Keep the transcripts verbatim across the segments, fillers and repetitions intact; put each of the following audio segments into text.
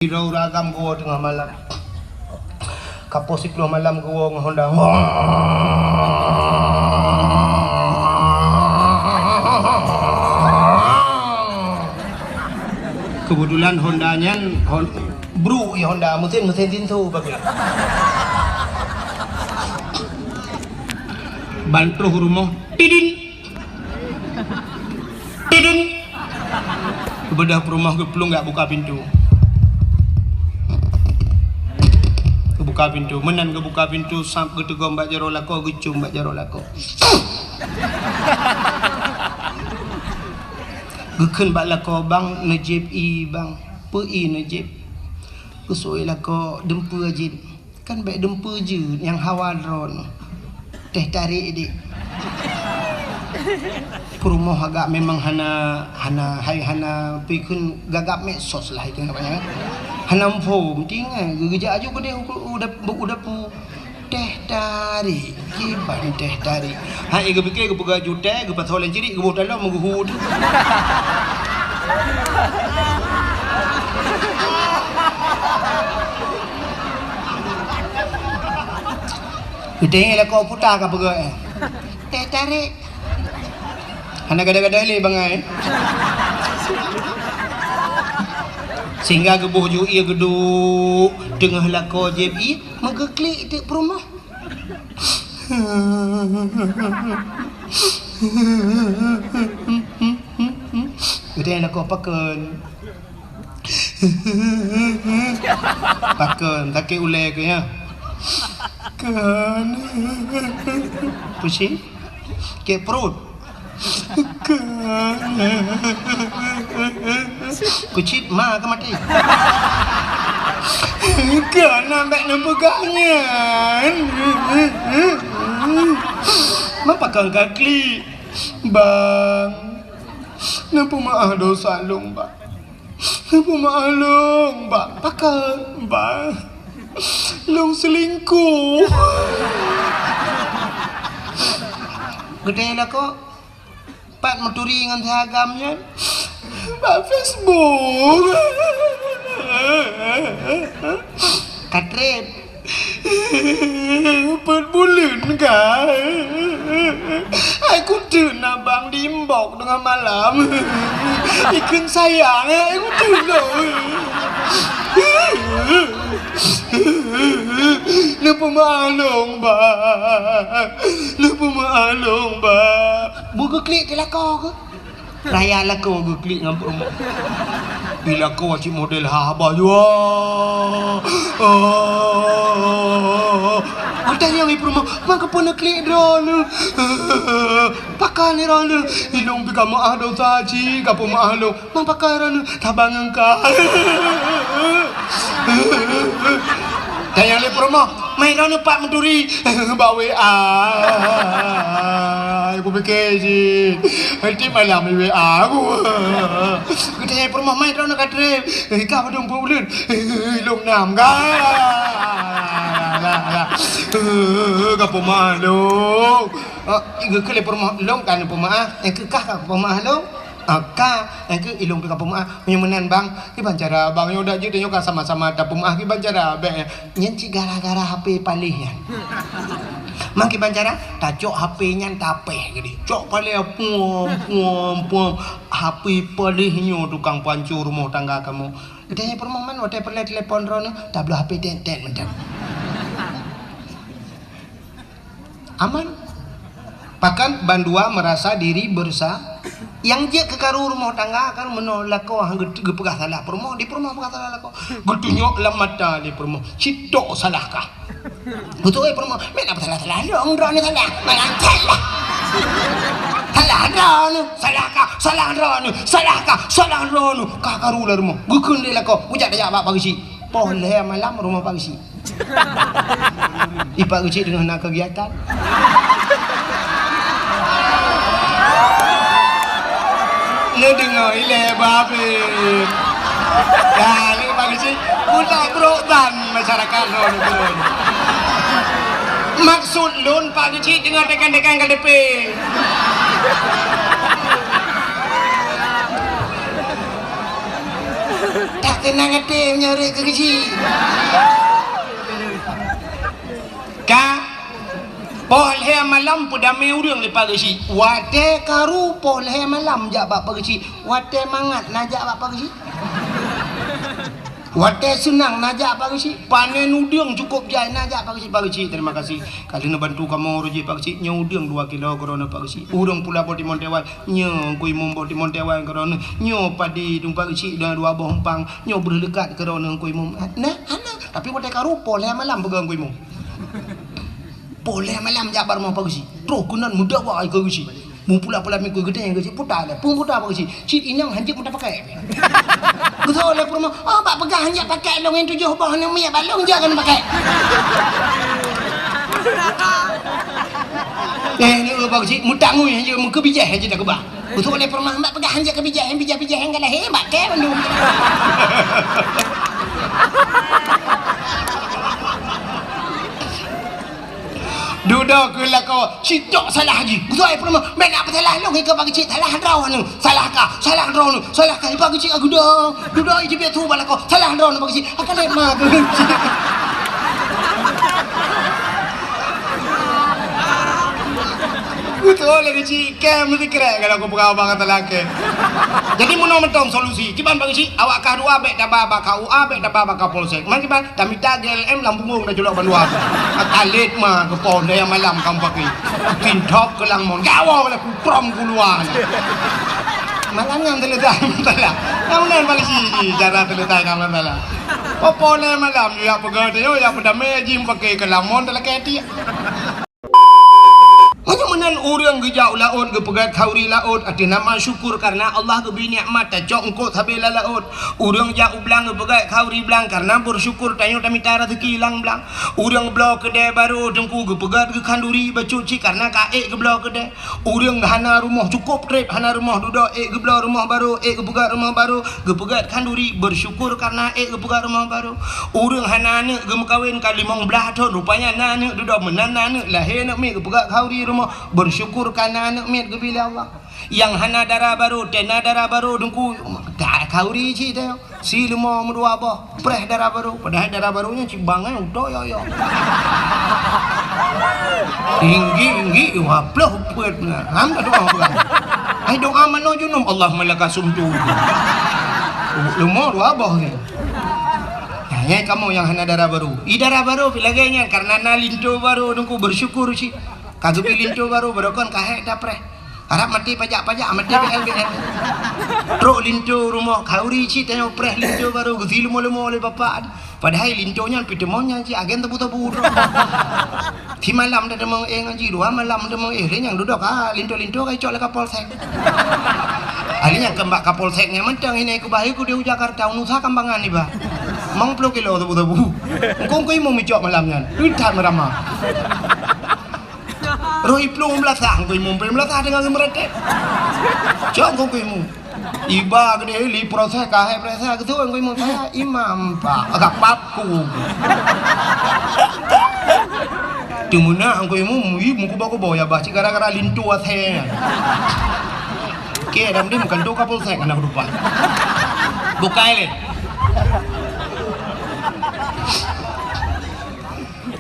Sidroe ureueng agam geuwoe teungoh malam. Ka poh siplôh malam geuwoe ngon honda. Keubeutulan honda nyan hon-, bruk, ya, honda, meusén, meusén tinso pakai. Ban troh rumoh, tidin. Tidin. Geubeudôh peurumoh geuplueng geujak buka pintoe. Geubuka pintoe. Meunan geubuka pintoe, sab geuteugom bak jaroe lakoe, geucôm bak jaroe lakoe. Geukheun bak lakoe, "Bang, neujieb ie, Bang." "Peue ie neujieb?" "Geusui lakoe, dumpeue jieb." "Kan bèk dumpeue jeuet nyang hawa droeneuh. Teh tarék, Dik." Peurumoh agak memang hana, hana, hai, hana peue kheun, gagap medsos lah itu namanya. Hana muphom, tinggai geujak aju keudeh u, u dap-, u dapu. Teh tarék, kiban teh tarék. Hai, geupiké geupeugah jutée, geupasoe lam cirik, geuboh dalam, geuhue. Geutanyoe lakoe puta ka peugah, eh. Teh tarék. Hana gada-gada lé bangai. Sehingga geuboh ju ie geuduek teungoh lakoe jieb ie, meugeuklik teuk peurumoh. Geutanyoe lakoe pakon. Pakon, sakét ulée keuh, ya? Kon. Pusing? Sakét pruet? Kon. Kucit ma ka maté. Kon, bèk neupeugah nyan. Ma pakon ka klik? Bang, neupeumaáh dosa lôn, Bang. Neupeumaáh lôn, Bang. Pakon, Bang? Lôn seulingkoh. Geutanyoe lakoe, pat meuturi ngon si agam nyan? Bak Facebook. Ka treb. Peuet buleuen ka. Hai kuteun abang di inbox teungoh malam. Ikheun sayang, hai kuteun lôn. Neupeumaáh lôn, Bang. Neupeumaáh lôn, Bang. Beu geuklik di lakoe keuh? Raya lakoe geuklik ngon peurumoh. Di lakoe cit model haba jua. Oh. Watèe nyan peurumoh, "Meukeupeu neuklik droeneuh? Pakon droeneuh?" "Ilôn pih ka meuáh dosa cit, ka peumaáh lôn." "Meupakat droeneuh?" "Saban ngon ka." Tanyong lé peurumoh, "Mai droeneuh pat meuturi?" "Bak W A." Kupiké cit, tiep malam di W A ku. Geutanyong peurumoh, "Mai droeneuh ka treb?" "Ka padum peuet buleuen?" "Lôn nam ka." Ka peumaáh lôn. Oh, geukheun lé peurumoh, "Lôn ka neupeumaáh." "Eh, keu kah ka peumaáh lôn?" "Ah, ka, eh, keu ilôn pih ka peumaáh." "Meunyoe meunan, Bang, kiban cara, Bang, nyoe dak jeuet nyoe ka sama-sama tapeumaáh, kiban cara, bèk nyan?" "Nyan cit gara-gara H P paléh nyan." "Mang kiban cara?" "Tacok H P nyan tapéh keudéh. Cok paléh, puam, puam, puam. H P paléh nyoe tukang pancô rumoh tangga kamoe." Geutanyong peurumoh, "Man watèe peureulèe telepon droeneuh, tabloe H P tét-tét mantong." Aman. Pakon bandua merasa diri bersa-, nyang jeuet keu karu rumoh tangga, kan meunoe lakoe han geut-, geupeugah salah peurumoh, di peurumoh peugah salah lakoe. Geutunyok lam mata lé peurumoh, "Cit tok salah kah?" Beutôi peurumoh, "Meunan apa salah-salah lôn, droeneuh salah. Meunan salah. Salah droeneuh, salah kah, salah droeneuh, salah kah, salah droeneuh." Ka karu lam rumoh. Geukheun lé lakoe, "Kujak tajak bak Pak Geuchik." Poh lhèe malam rumoh Pak Geuchik. I Pak Geuchik teungoh na keugiatan. Neudeungoe ilèe babeh. Dah, ni Pak Geuchik, budak brok ban masyarakat lôn tu. Maksud lôn Pak Geuchik teungoh tekan-tekan K T P. Tak Seunang até meunyoe rhot keu geuchik. Ka, poh lhèe malam peudamé ureueng lé Pak Geuchik. Watèe karu poh lhèe malam jak bak Pak Geuchik. Watèe mangat na jak bak Pak Geuchik. Watèe seunang na jak Pak Geuchik. Panen udeueng cukôp jai na jak Pak Geuchik. Pak Geuchik, terima kasih. Ka lheueh neubantu kamoe rôh jih Pak Geuchik. Nyoe udeueng dua kilo keu droeneuh Pak Geuchik. Ureueng pula boh timon teuwan. Nyoe Teungku Imum boh timon teuwan keu droeneuh. Nyoe padi Teungku Pak Geuchik dan dua boh umpang. Nyoe breuh leukat keu droeneuh Teungku Imum. Nah, hana. Tapi watèe karu poh lhèe malam peugah Teungku Imum. Poh lhèe malam jak bak rumoh Pak Geuchik. Troh keunan meudawa keu Geuchik. Meupula-pula minggu geutanyoe Geuchik puta lé. Peue puta Pak Geuchik? Cit inong hanjeuet meuta pakai. Geuseuôt lé peurumoh, "Oh, bak peugah hanjeuet pakai lôn nyang tujoh boh aneuk miet bak lôn, jak keuneuk pakai." Eh, ni Pak Geuchik, meutangui hanjeuet, meukeubijéh hanjeuet takeubah. Geuseuôt lé peurumoh, "Bak peugah hanjeuet keubijéh, nyang bijéh-bijéh nyang ka lahé, bak kèe bandum." Dudoe keu lakoe, sitok salah jih. Geuseuôt lé peurumoh, "Bèk na peusalah lôn, ikeu Pak Geuchik salah droeneuh. Salah kah, salah droeneuh, salah kah." Pak Geuchik, "Agoe dong." Dudoe ijeubiet su bak lakoe, "Salah droeneuh Pak Geuchik." "Akan lé ma keu Geuchik." Geuseuôt lé Geuchik, kèe meusikrek kalau kupeugah bak gata lakèe. Jadi meunoe mantong solusi. Kiban Pak Geuchik, awak kah dua bèk taba bak K U A, bèk taba bak Kapolsek. Man kiban? Tamita G L M lam punggong taculok bandua. Akan lé ma keu poh lhèe malam kamoe pakai. Tintok keu lam mon. Gawoe lé kuprom keuluwa. Malam nyan teuleusai masalah. Nyang meunan Malaysia jih cara teuleusai ka masalah. Poh lhèe malam, jak peugah tanyoe, jak peudamé jih pakai keu lam mon talakèe tiek. Meunyoe meunan ureueng geujak u laôt geupeugèt khauri laôt ateueh nama syukur kareuna Allah geubri nikmat tacok eungkôt sabe lam laôt. Ureueng jak u blang geupeugèt khauri blang kareuna beusyukur tanyoe tamita raseuki lam blang. Ureueng bloe keudè barô teungku geupeugèt geukhanduri bacut cit kareuna ka ék geubloe keudè. Ureueng hana rumoh cukôp trép hana rumoh dudoe ék geubloe rumoh barô, ék geupeugèt rumoh barô. Geupeugèt khanduri, beusyukur kareuna ék geupeugèt rumoh barô. Ureueng hana aneuk geumeukawen ka limong blaih thon, rupanya na aneuk dudoe meunan na aneuk lahé aneuk miet geupeugèt khauri rumoh, beusyukur kareuna aneuk miet geubri lé Allah. Nyang hana dara barô, tena dara barô teungku, ka khauri cit teuh. Si leumo meudua boh, preh dara barô, padahai dara barô nyan cit bangai utok yo-yo. Tinggi-tinggi, dua ploh peuet na. Ham ka tuah peugah. Hai doa manoe junub, Allahumma laka sumtu. Leumo dua boh ni. Nah, nyan kamoe nyang hana dara barô. I dara barô pih lagèe nyan, kareuna na linto barô, teungku beusyukur cit. Ka geubri linto barô, barô kon ka hék tapreh. Harab maté pajak-pajak, maté B L B L. Trok linto rumoh, khauri cit tanyoe preh linto barô, geusi leumo-leumo lé bapak. Padahai linto nyan pih teumon nyan cit agen tebu-tebu droe. Simalam dah teumon éh ngon jih, dua malam teumon éh, lé nyang dudoe ka linto-linto ka icok lé Kapolsek. Ahli nyang keu bak Kapolsek nyan mantong ini keubahi ku di Jakarta, unusa kambangan iba. Mong ploh kilo tebu-tebu. Engkong kui mu micok malam nyan. Utat meurama. Roh iplueng beulasah, ngkui mum peueng beulasah teungoh geumeureutek. Cok ngkui mum. Iba keudeh li proses, kahé proses, geuseuôt ngkui mum. Saya imam, Pak. Agak papku. Teumeunak ngkui mum, ih, meukuba-kuba ya, bah, cit gara-gara linto asèe. Oke, dam dim, kan tu Kapolsek, anak lupa. Bukai lé.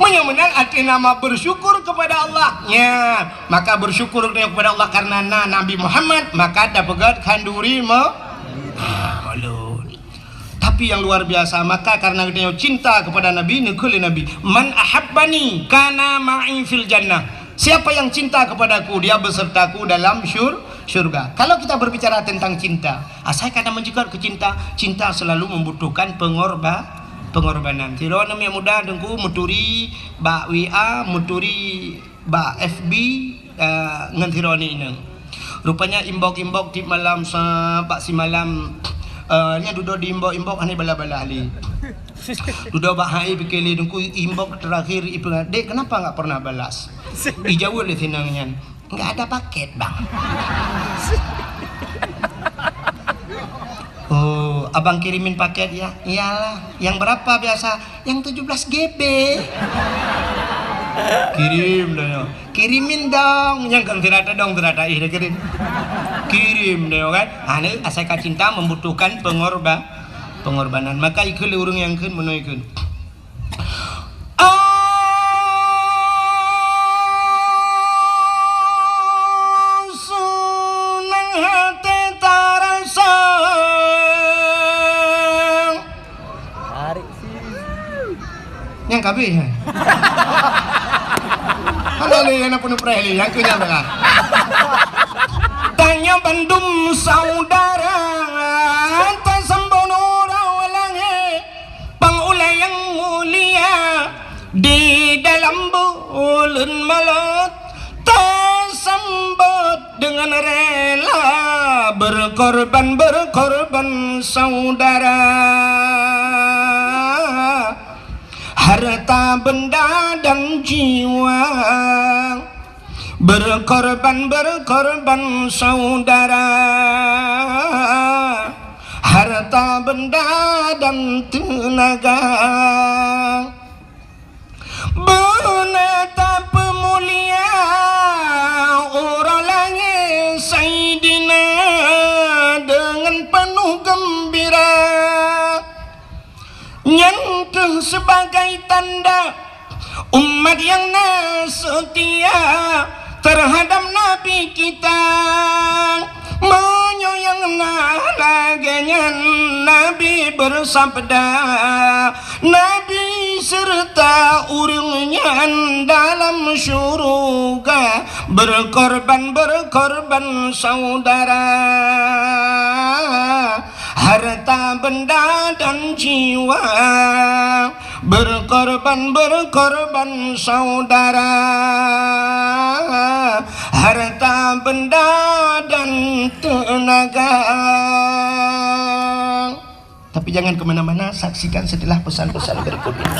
Meunyoe meunan até nama bersyukur kepada Allah. Nya, maka bersyukur kepada Allah karena na Nabi Muhammad, maka tapeugèt khanduri me-, ah, ulôn. Tapi yang luar biasa, maka karena geutanyoe cinta kepada Nabi, neukheun lé Nabi, "Man ahabbani kana ma'i fil jannah." Siapa yang cinta kepadaku, dia besertaku dalam syur-, syurga. Kalau kita berbicara tentang cinta, asai ka na meunyeukot keu cinta, cinta selalu membutuhkan pengorba-, pengorbanan. Sidroe aneuk muda teungku meuturi bak W A, meuturi bak F B, eh, ngon sidroe aneuk inong. Rupanya inbox-inbox tiep malam sa-, bak simalam, eh, nyan dudoe di inbox-inbox hana balas-balas lé. Dudoe bak hai pike lé teungku inbox terakhir ipeugah, "Dek, kenapa nggak pernah balas?" Ijaweueb lé si inong nyan, "Nggak ada paket, Bang." "Oh, abang kirimin paket ya?" "Iyalah." "Yang berapa biasa?" "Yang tujuh belas G B." Kirim dah ya. "Kirimin dong." Nyang kan sira tadong, sira taih dah kirim. Kirim dah ya kan. Ha, ni asai ka cinta membutuhkan pengorba-, Pengorbanan. Maka ikheun lé ureuëng nyang kheun meunoe kheun. Senang hati tarasa. Tarik sih. Nyang kabeh, hai. Hana lé nyang penuh preh lé, nyang keu nyang tengah. Tanyoe bandum saudara, tasambon uroe langét, pang ulée nyang mulia, di dalam buleuen Maulud, tasambot dengan rela, berkorban, berkorban saudara. Harta benda dan jiwa, berkorban, berkorban saudara. Harta benda dan tenaga. Beuna tapeumulia uroe langét Saidina deungon peunoh geumbira. Nyan kheueh sibagai tanda umat nyang na seutia terhadap Nabi kita. Meunyoe nyang na lagée nyan, Nabi beusabda, Nabi seureuta ureuëng nyan dalam syeuruga, berkorban, berkorban saudara. Harta benda dan jiwa, berkorban, berkorban saudara. Harta benda dan tenaga. Tapi jangan ke mana-mana, saksikan setelah pesan-pesan berikut ini.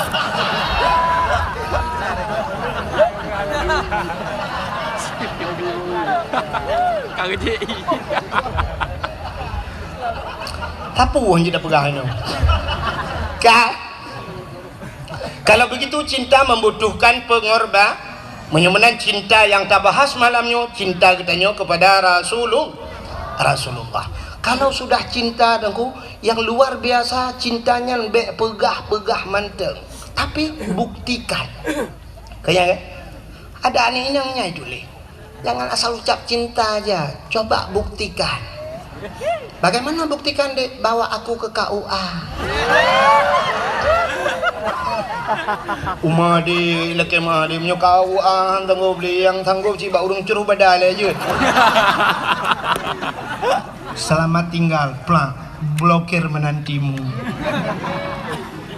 Ka rejek. Tapu hanya dah pegang ini. Ka? Kalau begitu, cinta membutuhkan pengorban. Meunyoe meunan cinta nyang tabahas malam nyoe, cinta geutanyoe kepada Rasulul-, Rasulullah. Kalau sudah cinta, Teungku, yang luar biasa, cinta nyan bék peugah-peugah mantong, tapi buktikan. Keu nyan, kan? Ada aneuk inong nyan tuléh. Jangan asal ucap cinta aja, coba buktikan. Bagaimana buktikan, Dek? Bawa aku ke K U A. Uma, Dek, lakée meuh, Dek, meunyoe K U A han sanggob lé, nyang sanggob cit bak ureuëng cruh badan lé jeuet. Selamat tinggal, plak, blokir menantimu.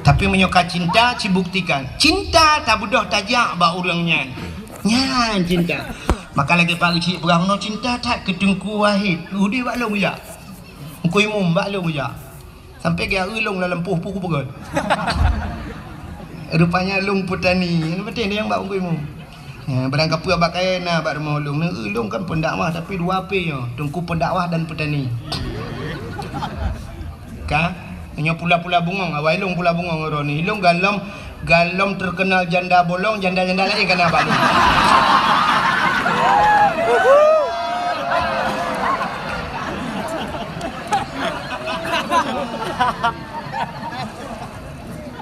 Tapi meunyoe ka cinta, cibuktikan. Cinta tabeudôh tajak bak ureuëng nyan. Nyan cinta. Maka lagée Pak Geuchik peugah, meunoe cinta that keu Teungku Wahid. Udeb bak lôn jak. Teungku Imum bak lôn jak. Sampai geujak eu lôn lam lampôh peue kupeugét. Rupanya lôn peutani. Nyan patéh nyang bak Teungku Imum. Ya, barang kapeue bak kayée na bak rumoh lôn. Neu eu lôn kan pendakwah, tapi dua P nyoe. Teungku pendakwah dan petani. Ka? Nyoe pula-pula bungong, awai lôn pula bungong droeneuh. Lôn galom, galom terkenal janda bolong, janda-janda laén ka na bak lôn.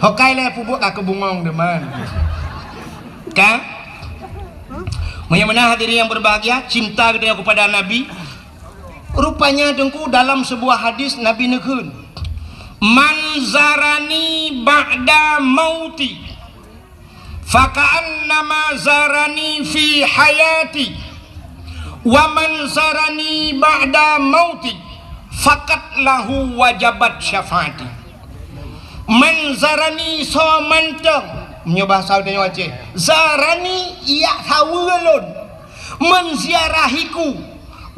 Hokai lé pubuet ka keu bungong deman. Ka? Meunyoe meunan hadirin yang berbahagia, cinta geutanyoe kepada Nabi, rupanya Teungku dalam sebuah hadis Nabi neukheun, "Man zarani ba'da mauti, faka'annama zarani fi hayati, wa man zarani ba'da mauti, fakat lahu wajabat syafaati." Man zarani soe mantong, meunyoe bahasa tanyoe Aceh, zarani, yak saweue lôn, menziarahiku,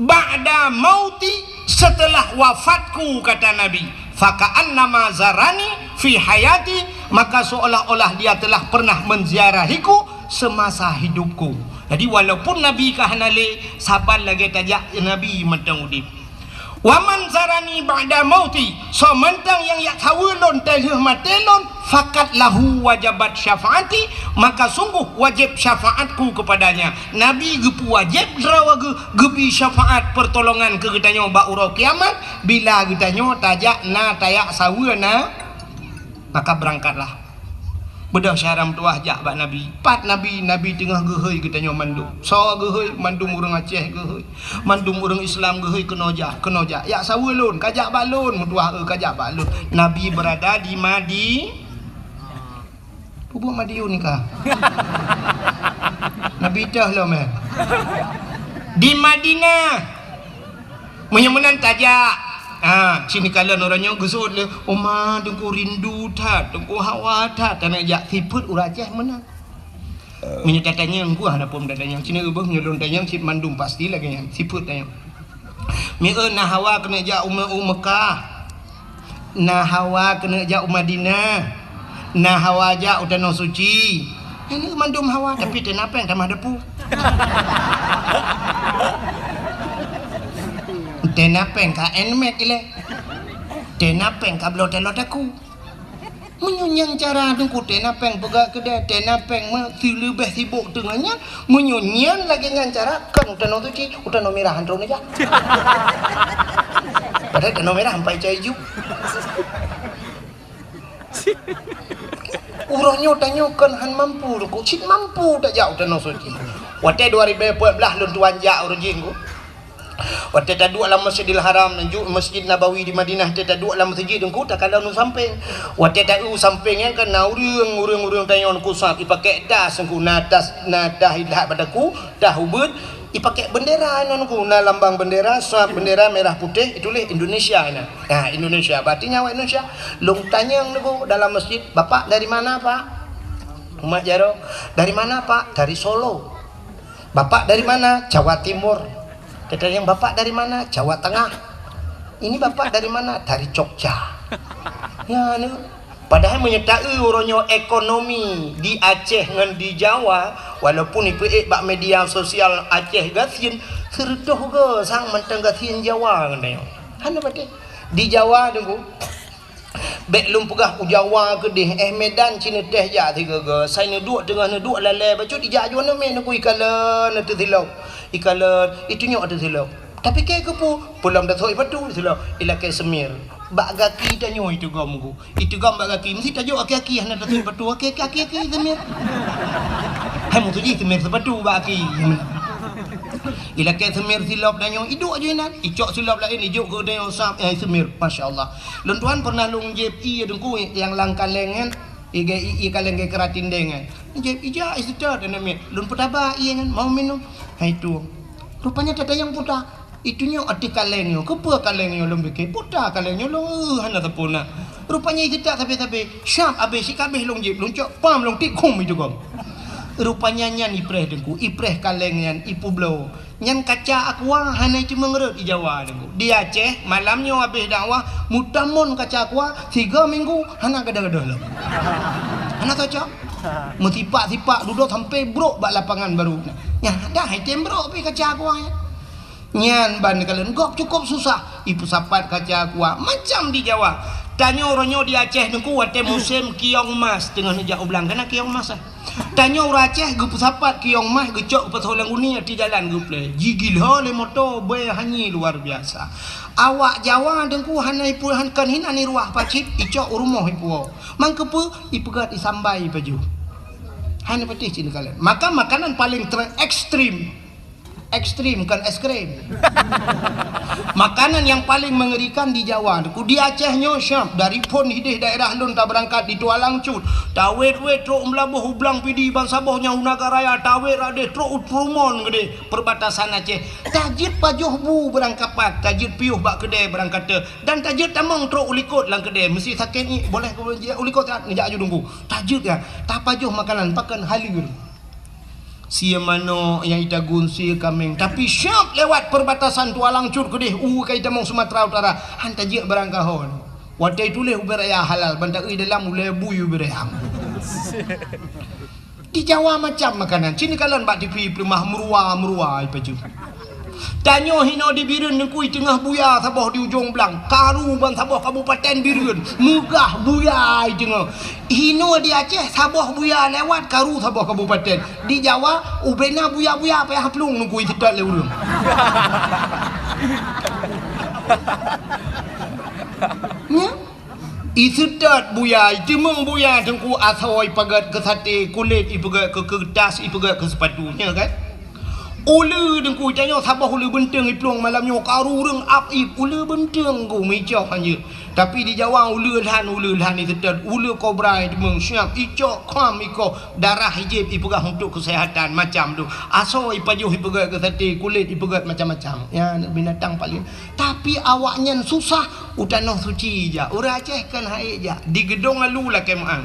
ba'da mauti, setelah wafatku, kata Nabi, faka'annama zarani fi hayati, maka seolah-olah dia telah pernah menziarahiku semasa hidupku. Jadi walaupun Nabi ka hana lé, saban lagée tajak Nabi mantong udeb. "Wa man zarani ba'da mauti," soe mantong nyang jak saweue lôn teulheueh maté lôn, "faqad lahu wajabat syafaati," maka sungguh wajéb syafaatku kepadanya. Nabi geupeuwajéb droe geu-, geubri syafaat peurtolongan keu geutanyoe bak uroe kiamat, bila geutanyoe tajak na tajak saweue na, maka beurangkatlah. Beudôh syedara meutuwah jak bak Nabi. Pat Nabi, Nabi teungoh geuhôi geutanyoe mandum. Soe geuhôi? Mandum ureuëng Aceh geuhôi. Mandum ureuëng Islam geuhôi keunoe jak, keunoe jak. Jak saweue lôn, ka jak bak lôn, meutuwah, eu, ka jak bak lôn. Nabi beurada di Madi-, peubuet Madiun ka. Nabi teuh lom, eh. Di Madinah. Meunyoe meunan tajak. Ha, sini kalon ureuëng nyoe geuseuôt lé, "Oma, Teungku rindu that, Teungku hawa that." Tanyong jak sifeuet ureuëng Aceh meunan. Meunyoe tatanyong, gua hana phon tatanyong. Sini ubah meunyoe lôn tanyong, cit mandum pasti lagée nyan. Sifeuet tanyong. "Mi eu na hawa keuneuk jak u Me-, u Mekah?" Na hawa keuneuk jak u Madinah, na hawa jak u Tanoh Suci. Nyan mandum hawa, tapi teuh na péng tamah depu. Teuh na péng ka handmade ilée. Teuh na péng ka bloe taloe takue. Meunyoe nyan cara Teungku, teuh na péng peugah keudè, teuh na péng meusileubeh sibok teungoh nyan, Meunyoe nyan lagée nyan cara, kon u Tanoh Suci, u Tanoh Mirah han troh neujak. Padahai Tanoh Mirah ampai cai ju. Uroe nyoe tanyoe kon han mampu, Teungku, cit mampu tajak u Tanoh Suci. Watée dua ribu empat belas lôn tuan jak uroe jih, Teungku. Watée taduek lam Masjidil Haram, ju-, Masjid Nabawi di Madinah, watée taduek lam meuseujid, Teungku, takalon u sampéng. Watée taeu u sampéng nyan kan na ureuëng, ureuëng-ureuëng tanyoe, Teungku, sab, ipakék das, Teungku, na das, na das ilhat bak takue, tah ubeut, ipakék bendera inoe, Teungku, na lambang bendera, sab bendera merah putih, ituléh Indonesia inan. Nah, Indonesia, berarti nyan awak Indonesia. Lôn tanyong, Teungku, dalam masjid, "Bapak dari mana, Pak?" Umat jaroe, "Dari mana, Pak?" "Dari Solo." "Bapak dari mana?" "Jawa Timur." Kita yang, "Bapak dari mana?" "Jawa Tengah." "Ini Bapak dari mana?" "Dari Jogja." Ya, ni. Padahai meunyoe taeu uroe nyoe ekonomi di Aceh ngon di Jawa, walaupun ipeuék bak media sosial Aceh gasien, seureutoh go sang mantong gasien Jawa ngon tanyoe. Hana patéh. Di Jawa, Teungku, bék lôn peugah u Jawa keudeh, eh, Medan cit neuteh jak sigoe-goe, sai neuduek teungoh neuduek lalée bacut ijak ju aneuk miet, Teungku, ikalon ateueh silop, ikalon, itunyok ateueh silop. Tapi kée keupeue, peulom tasok ipatu silop, ilakée seumir. Bak gaki tanyoe itugom, Teungku. Itugom bak gaki, meusti tajok aki-aki hana tasok ipatu, aki-aki, aki-aki seumir. Hai meutuji seumir sipatu bak aki. Ilakée seumir silop tanyoe, iduek ju inan, icok silop laén, ijok keu tanyoe sab, eh, seumir. Masya Allah. Lôn tuan pernah lôn jieb ié, Teungku, nyang lam kaleng nyan, ié, ié, ié kaleng geukeuratin deng nyan. Jieb ija iseutôt aneuk miet. Lôn peutaba ié nyan, mau minum. Hai tueng. Rupanya tatanyong puta. Itunyok ateueh kaleng nyoe. Keupeue kaleng nyoe lôn pike? Puta kaleng nyoe lôn, eh, hana sapeue na. Rupanya iseutôt sabe-sabe. Syab abéh, sikabéh lôn jieb, lôn cok pam lôn tieb khum itugom. Rupanya nyan ipreh Teungku, ipreh kaleng nyan, ipeubloe. Nyan kaca aqua hana iteumé rhot di Jawa, Teungku. Di Aceh, malam nyoe habéh dakwah, meutamon kaca aqua, sigoe minggu hana gadôh-gadôh lom. Hana cocok. Meusipak-sipak dudoe sampoe brok bak lapangan baru. Nyan dah item brok pih kaca aqua nyan. Nyan ban kalon gob cukup susah. Ipeusapat kaca aqua macam di Jawa. Tanyoe uroe nyoe di Aceh, Teungku, watée musém kiong mas teungoh neujak u blang, kana kiong mas, eh. Tanyoe ureuëng Aceh geupeusapat kiong mas, geucok geupasoe lam guni ateueh jalan geuplé. Jigila lé moto, bée hanyé luar biasa. Awak Jawa Teungku hana ipu-, han-, kon hinan iruah pacit, icok u rumoh ipuwoe. Mangkeupeu ipeugét isambai pajoh. Hana patéh cit neukalon. Maka makanan paling ter-, ekstrim. Ekstrim, kon es krim. Makanan yang paling mengerikan di Jawa, Teungku. Di Aceh nyoe syab, dari phon hideh daerah lôn tabeurangkat di Tualang Cut, tawét-wét trok u Meulaboh, u Blang Pidi, ban saboh nyan u Nagan Raya, tawét radeh trok u Trumon keudeh, perbatasan Aceh. Tajeuet pajoh bu beurangkapat, tajeuet piôh bak keudè beurangkate, dan tajeuet tamong trok u likot lam keudè, meusti sakét ngiek, boleh u likot that, neujak aju Teungku. Tajeuet ya, tapajoh makanan, pakon haleur. Sie manok nyang itagun sie kaméng. Tapi syab lewat perbatasan Tualang Cut keudeh u ka itamong Sumatera Utara, han tajeuet barang kahon. Watée tuléh ubé raya halal, ban taeu dalam ulée bui ubé raya. Di Jawa macam makanan. Cit neukalon bak T V peuleumah meurua-meurua ipajoh. Tanyoe hinoe di Bireuen Teungku, teungoh buya saboh di ujong blang, karu ban saboh kabupaten Bireuen, meugah buya teungoh. Hinoe di Aceh saboh buya lewat, karu saboh kabupaten. Di Jawa ubena buya-buya payah plueng Teungku, iseutôt lé ureuëng. Nya? Iseutôt buya, iteumeung buya Teungku, asoe ipeugét keu saté, kulét ipeugét keu keuretas, ipeugét keu seupatu, nya kan? Uleue Teungku, tanyoe saboh uleue beunteueng iplueng malam nyoe, karu ureuëng ap ip, uleue beunteueng Teungku, meuicok hanjeuet. Tapi di Jawa uleue lhan, uleue lhan iseutôt, uleue kobra iteumeung siab, icok kham ikoh, darah ijieb ipeugah untuk keuseuhatan, macam tu. Asoe ipajoh ipeugét keu saté, kulét ipeugét macam-macam. Ya, binatang paléng. Tapi awaknyan susah u Tanoh Suci jak. Ureuëng Aceh kan hai jak. Di Geudong Alu lakée meu'ah.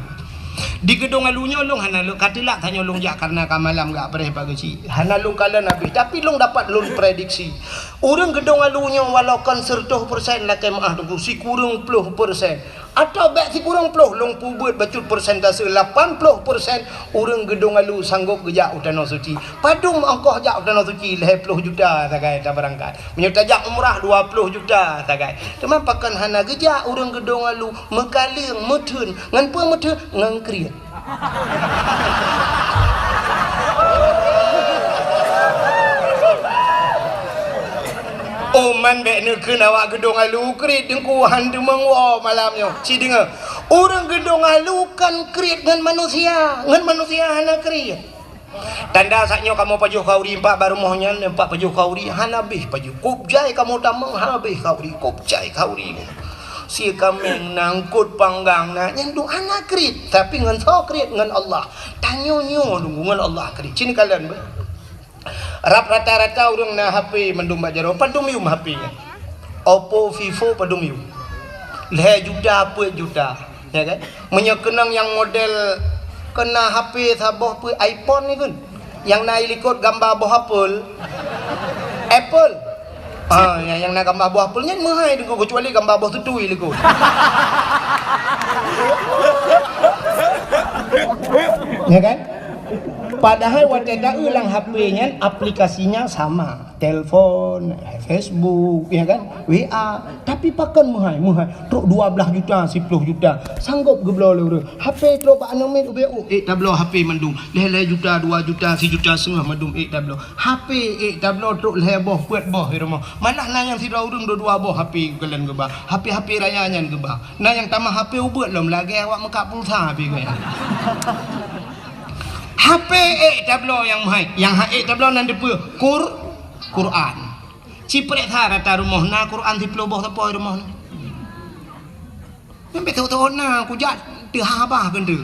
Di Geudong Alu nyoe lôn hana lôn ka teulak, tanyoe lôn jak kareuna ka malam gak preh pagi cit. Hana lôn kalon habéh, tapi lôn dapat lôn prediksi. Ureuëng Geudong Alu nyoe walau kon seureutôh persen lakée meu'ah Teungku, sikureueng ploh persen. Atawa bék sikureueng ploh, lôn peubeuet bacut persentase, lapan ploh persen ureuëng Geudong Alu sanggôp geujak u Tanoh Suci. Padum ongkoh jak u Tanoh Suci? Lhée ploh juta sagai tabeurangkat. Meunyoe tajak umrah, dua ploh juta sagai. Teuma pakon hana geujak ureuëng Geudong Alu, meukaleueng, meutheun. Ngon peue meutheun? Ngon kriet. Oh, man bék neukheun awak Geudong Alu kriet Teungku, han teumeung woe malam nyoe. Ci deungoe, ureuëng Geudong Alu kan kriet ngon manusia, ngon manusia hana kriet. Tanda saat nyoe kamoe pajoh khauri, empat bak rumoh nyan, empat pajoh khauri, hana habéh pajoh. Kop jai kamoe tamong, hana habéh khauri, kop jai khauri. Sie kaméng na, eungkot panggang na, nyan duek hana kriet, tapi ngon soe kriet? Ngon Allah. Tanyoe nyoe Teungku ngon Allah kriet. Ci neukalon beuh. Rab rata-rata ureuëng na H P mandum bak jaroe, padum yum H P nyan. Oppo, Vivo padum yum. Lhée juta, peuet juta, ya kan? Meunyoe keunong nyang model keu na H P saboh peuet iPhone ni kan? Nyang na i likot gamba boh apel. Apple. Ah, nyang, nyang na gamba boh apel nyan meuhai Teungku, keucuali gamba boh tutui likot. Ya kan? Padahai watée ta-eu lam H P nyan aplikasinya sama. Telepon, Facebook, ya kan? W A. Tapi pakon meuhai, meuhai. Trok dua belas juta, siploh juta. Sanggop geubloe lé ureuëng. H P trok bak aneuk miet ubé, oh, ék tabloe H P mandum. Lhée-lhée juta, dua juta, sijuta seungoh mandum ék tabloe. H P ék tabloe trok lhée boh, peuet boh di rumoh. Malah na nyang sidroe ureuëng dua-dua boh H P geukalon geuba. H P-H P raya nyan geuba. Na nyang tamah H P ubeuet lom lagée awak meukat pulsa pih geuh nyan. H P ék tabloe nyang meuhai, nyang han ék tabloe nan deupeue Qur-, Quran. Ci peureksa rata rumoh na Quran siploh boh sapo rumoh na. Nyang beutôi-beutôi na kujak teuhah bah keuneuk.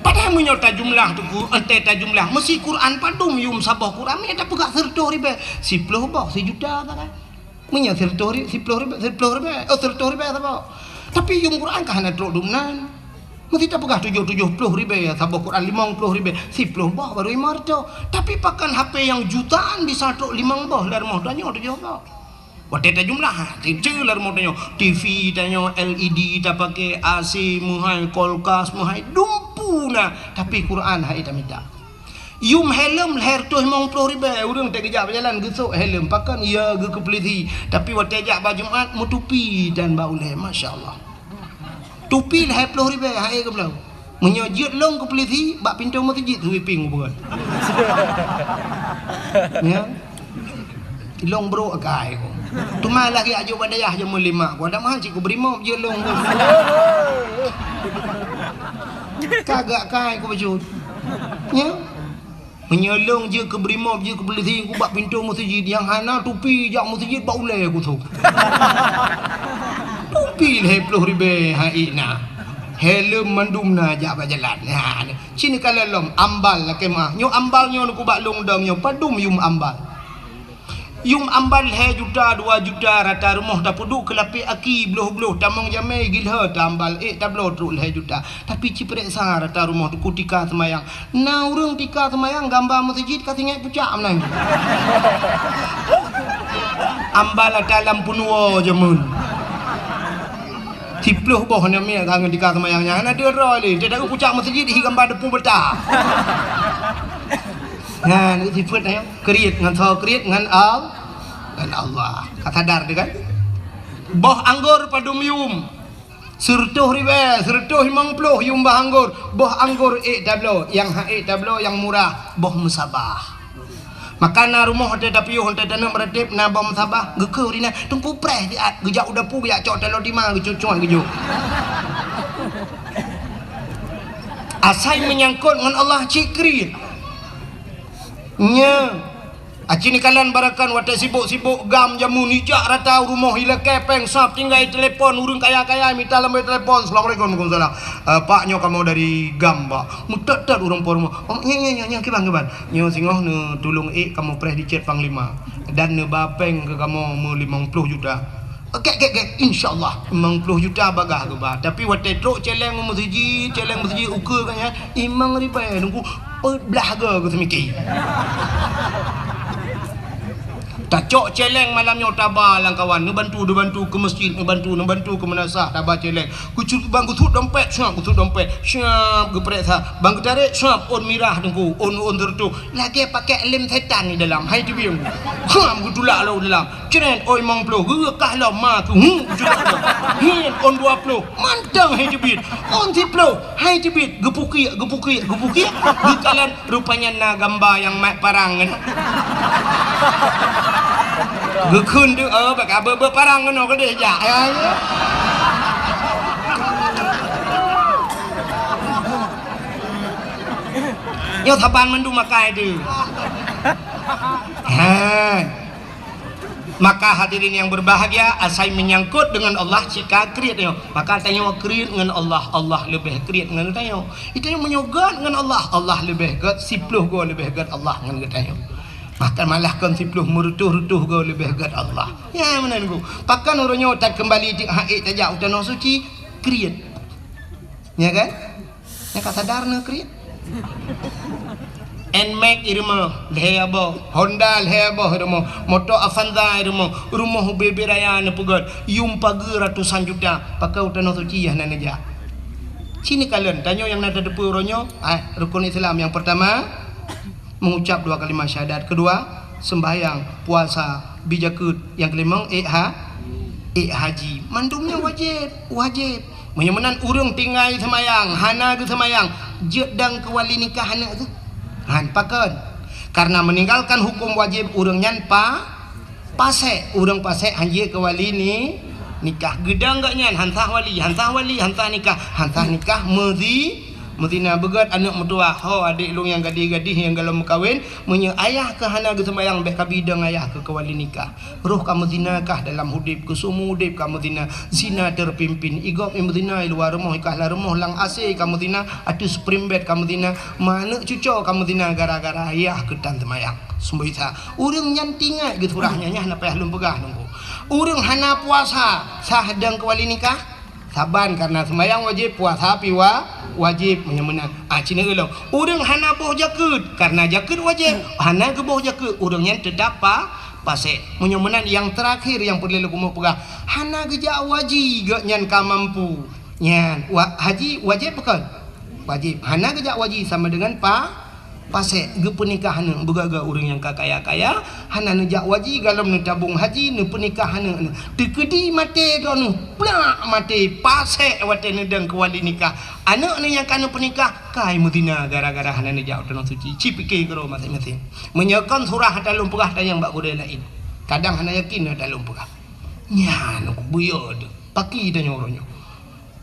Padahai meunyoe tajumlah Teungku, entée tajumlah, meusi Quran padum yum saboh Quran, meunyoe tapeugah seureutôh ribée, siploh boh, sijuta sagai. Meunyoe seureutôh ri-, siploh ribée, siploh ribée, oh, seureutôh ribée saboh. Tapi yum Quran ka hana trok dumnan. Meusi tapeugah tujoh, tujoh ploh ribée saboh Quran, limong ploh ribée, siploh boh baru limong reutôh. Tapi pakon H P nyang jutaan bisa trok limong boh lam rumoh tanyoe tujoh boh. Watée tajumlah, ha, keuceue lam rumoh tanyoe, T V tanyoe, L E D tapaké, A C meuhai, kulkas meuhai, dumpeue na, tapi Quran han ék tamita. Yum helm lhée reutôh limong ploh ribée, ureuëng teuk geujak beujalan geusok helm, pakon ya geukeupeuleudi. Tapi watée jak bak Jumat, meutupi dan bak ulée, masya Allah. Tupi lhée ploh ribée, han ék geubloe. Meunyoe jeuet lôn keu peulisi, bak pintoe meuseujid sweeping ubeuet. Ya. Lôn brok akai ku. Teuma lagée ajoe bak dayah jameun lima ku, ada meuhan cit ku bri mop jeuet lôn ku. Kagak kai ku bacut. Ya. Meunyoe lôn jeuet keu bri mop, jeuet keu peulisi, ku bak pintoe meuseujid, nyang hana tupi jak meuseujid bak ulée ku sôk. Tupi lhée ploh ribée han ék na. Helm mandum na jak bak jalan. Ha, ci neukalon lom, ambal lakée meu'ah. Nyoe ambal nyoe ku bak lôn dong nyoe, padum yum ambal. Yum ambal lhée juta, dua juta, rata rumoh tapeuduek keu lapék aki, bloh-bloh, tamong jamé, gilhö, ta ambal, ék tabloe trok lhée juta. Tapi ci peureksa rata rumoh teuk tika seumayang. Na ureuëng tika seumayang gamba meuseujid ka singét pucak meunan. Ambal ata lam peunuwoe jameun. Siploh boh aneuk miet ka ngon tika seumayang nyan hana deuh droe lé. Teudak pucak meuseujid hi gamba deupeu beuta. Nyan sifeuet nyan, kriet ngon soe? Kriet ngon Al-, ngon Allah. Ka sadar teuh kan? Boh anggor padum yum? Sireutôh ribèe, sireutôh limong ploh yum boh anggor. Boh anggor ék tabloe, nyang han ék tabloe nyang murah, boh meusabah. Maka na rumoh watèe tapiôh, watèe taneuk meuratéb, na boh meusabah, geukheun ureueng nyan, "Teungku, preh siat," geujak u dapu, geujak cok taloe tima, geucucok geujok. Asai meunyangkot ngon Allah, cit kriet. Nyoe, aci neukalon barakan watèe sibok-sibok GAM jameun, ijak rata u rumoh, ilakèe pèng sab, tinggai telepon ureueng kaya-kaya, mita lambôi telepon, "Assalamualaikum." "Waalaikumsalam." "Eh, Pak, nyoe kamoe dari GAM, Pak." Meutot-tot ureueng po rumoh. "Oh, nyoe, nyoe, nyoe, nyoe, kiban, kiban?" "Nyoe singoh neutulông ék kamoe preh di cét Panglima. Dan neuba pèng keu kamoe meulimong ploh juta." "Oke, oke, oke, insya Allah." Limong ploh juta bagah geuba. Tapi watèe trok cèlèng meuseujid, cèlèng meuseujid ukeue geuh nyan, limong ribèe, Teungku, peuet blah goe geuseumiké. Tacok cèlèng malam nyoe taba lam kawan, neubantu, neubantu keu meuseujid, neubantu, neubantu keu meunasah, taba cèlèng. Geucut bang geucut dompet, siap geucut dompet, siap geupareksa. Bang geutarek, siap ôn mirah Teungku, ôn, ôn sireutôh. Lagèe pakèk lem setan di dalam, hai teubieng. Siap geutulak lom dalam. Cret, ôn limong ploh, geukah lom ma keu hu, geucut lom. Nyan, ôn dua ploh, mantong hai teubiet. Ôn siploh, hai teubiet, geupukiek, geupukiek, geupukiek. Geukalon, rupanya na gamba nyang mat parang nyan. Geukheun teuh, "Oh, bak ka beu-beu parang keunoe keudeh jak." Ya, ya. Nyoe saban mandum makai teuh. Ha. Maka hadirin yang berbahagia, asai menyangkut dengan Allah, cit ka kriet nyoe. Maka tanyoe kriet ngon Allah, Allah leubeh kriet ngon tanyoe. Tanyoe meunyoe göt ngon Allah, Allah leubeh göt, siploh goe leubeh göt Allah ngon geutanyoe. Bahkan malah kon siploh, meureutôh-reutôh goe leubeh göt Allah. Ya, meunan ku. Pakon uroe nyoe takeumbali di hak tajak u Tanoh Suci, kriet. Ya kan? Nyang ka sadar na kriet. Nmax i rumoh, lhèe boh. Honda lhèe boh i rumoh. Moto Avanza i rumoh. Rumoh ubé-bé raya neupeugöt. Yum pageue ratusan juta. Pakon u Tanoh Suci hana neujak. Ci neukalon, tanyoe nyang na tateupeue uroe nyoe, ah, rukun Islam nyang peurtama, mengucap dua kalimat syahadat. Kedua, sembahyang, puasa, bi jakeuet. Nyang keulimong, ék ha-, ék haji. Mandum nyan wajéb, wajéb. Meunyoe meunan ureueng tinggai seumayang, hana geuseumayang, jeuet dong keu wali nikah aneuk geuh? Han, pakon? Karena meninggalkan hukum wajib ureueng nyan pa-, pasék. Ureueng pasék han jeuet keu wali ni-, nikah. Geudong gobnyan, han sah wali, han sah wali, han sah nikah, han sah nikah, meuzi-, meuzina. Beugöt aneuk meutuwah, "Ho, adék lôn nyang gadih-gadih nyang golom meukawen, meunyoe ayah kah hana geuseumayang, bèk kabi dong ayah kah keu wali nikah." Roh ka meuzina kah dalam udép, keu seumeu udép ka meuzina, zina terpimpin. I gob i meuzina i luwa rumoh, i kah lam rumoh, lam AC ka meuzina, ateueh spring bed ka meuzina, ma aneuk cuco ka meuzina gara-gara ayah keu tan seumayang. Seumboi sa. Ureueng nyan tingat geusurah nyan, nyan hana payah lôn peugah nunggu. Ureueng hana puasa, sah dong keu wali nikah? Saban, karena seumayang wajéb, puasa pi wa-, wajéb, meunyoe meunan. Ah, ci neukalon. Ureueng hana boh jakeuet, karena jakeuet wajéb, hana geuboh jakeuet, ureueng nyan teutap pa-, pasék. Meunyoe meunan, nyang teurakhir nyang peureulèe lôn keumeung peugah, hana geujak haji, gobnyan ka mampu. Nyan, wa-, haji wajéb bukon? Wajéb. Hana geujak haji sama dengan pa-, pasék. Geupeunikah aneuk, beugöt-göt ureueng nyang ka kaya-kaya, hana neujak haji, golom neutabong haji, neupeunikah aneuk. Teukeudi maté droeneuh, plak maté, pasék watèe neudong keu wali nikah. Aneuk neuh nyang ka neupeunikah, kai meuzina gara-gara hana neujak u Tanoh Suci. Ci pike keudroe maséng-maséng. Meunyoe kon surah ata lôn peugah, tanyong bak gurèe laén. Kadang hana yakin ata lôn peugah. Nyan, buyö teuh. Paki tanyoe uroe nyoe.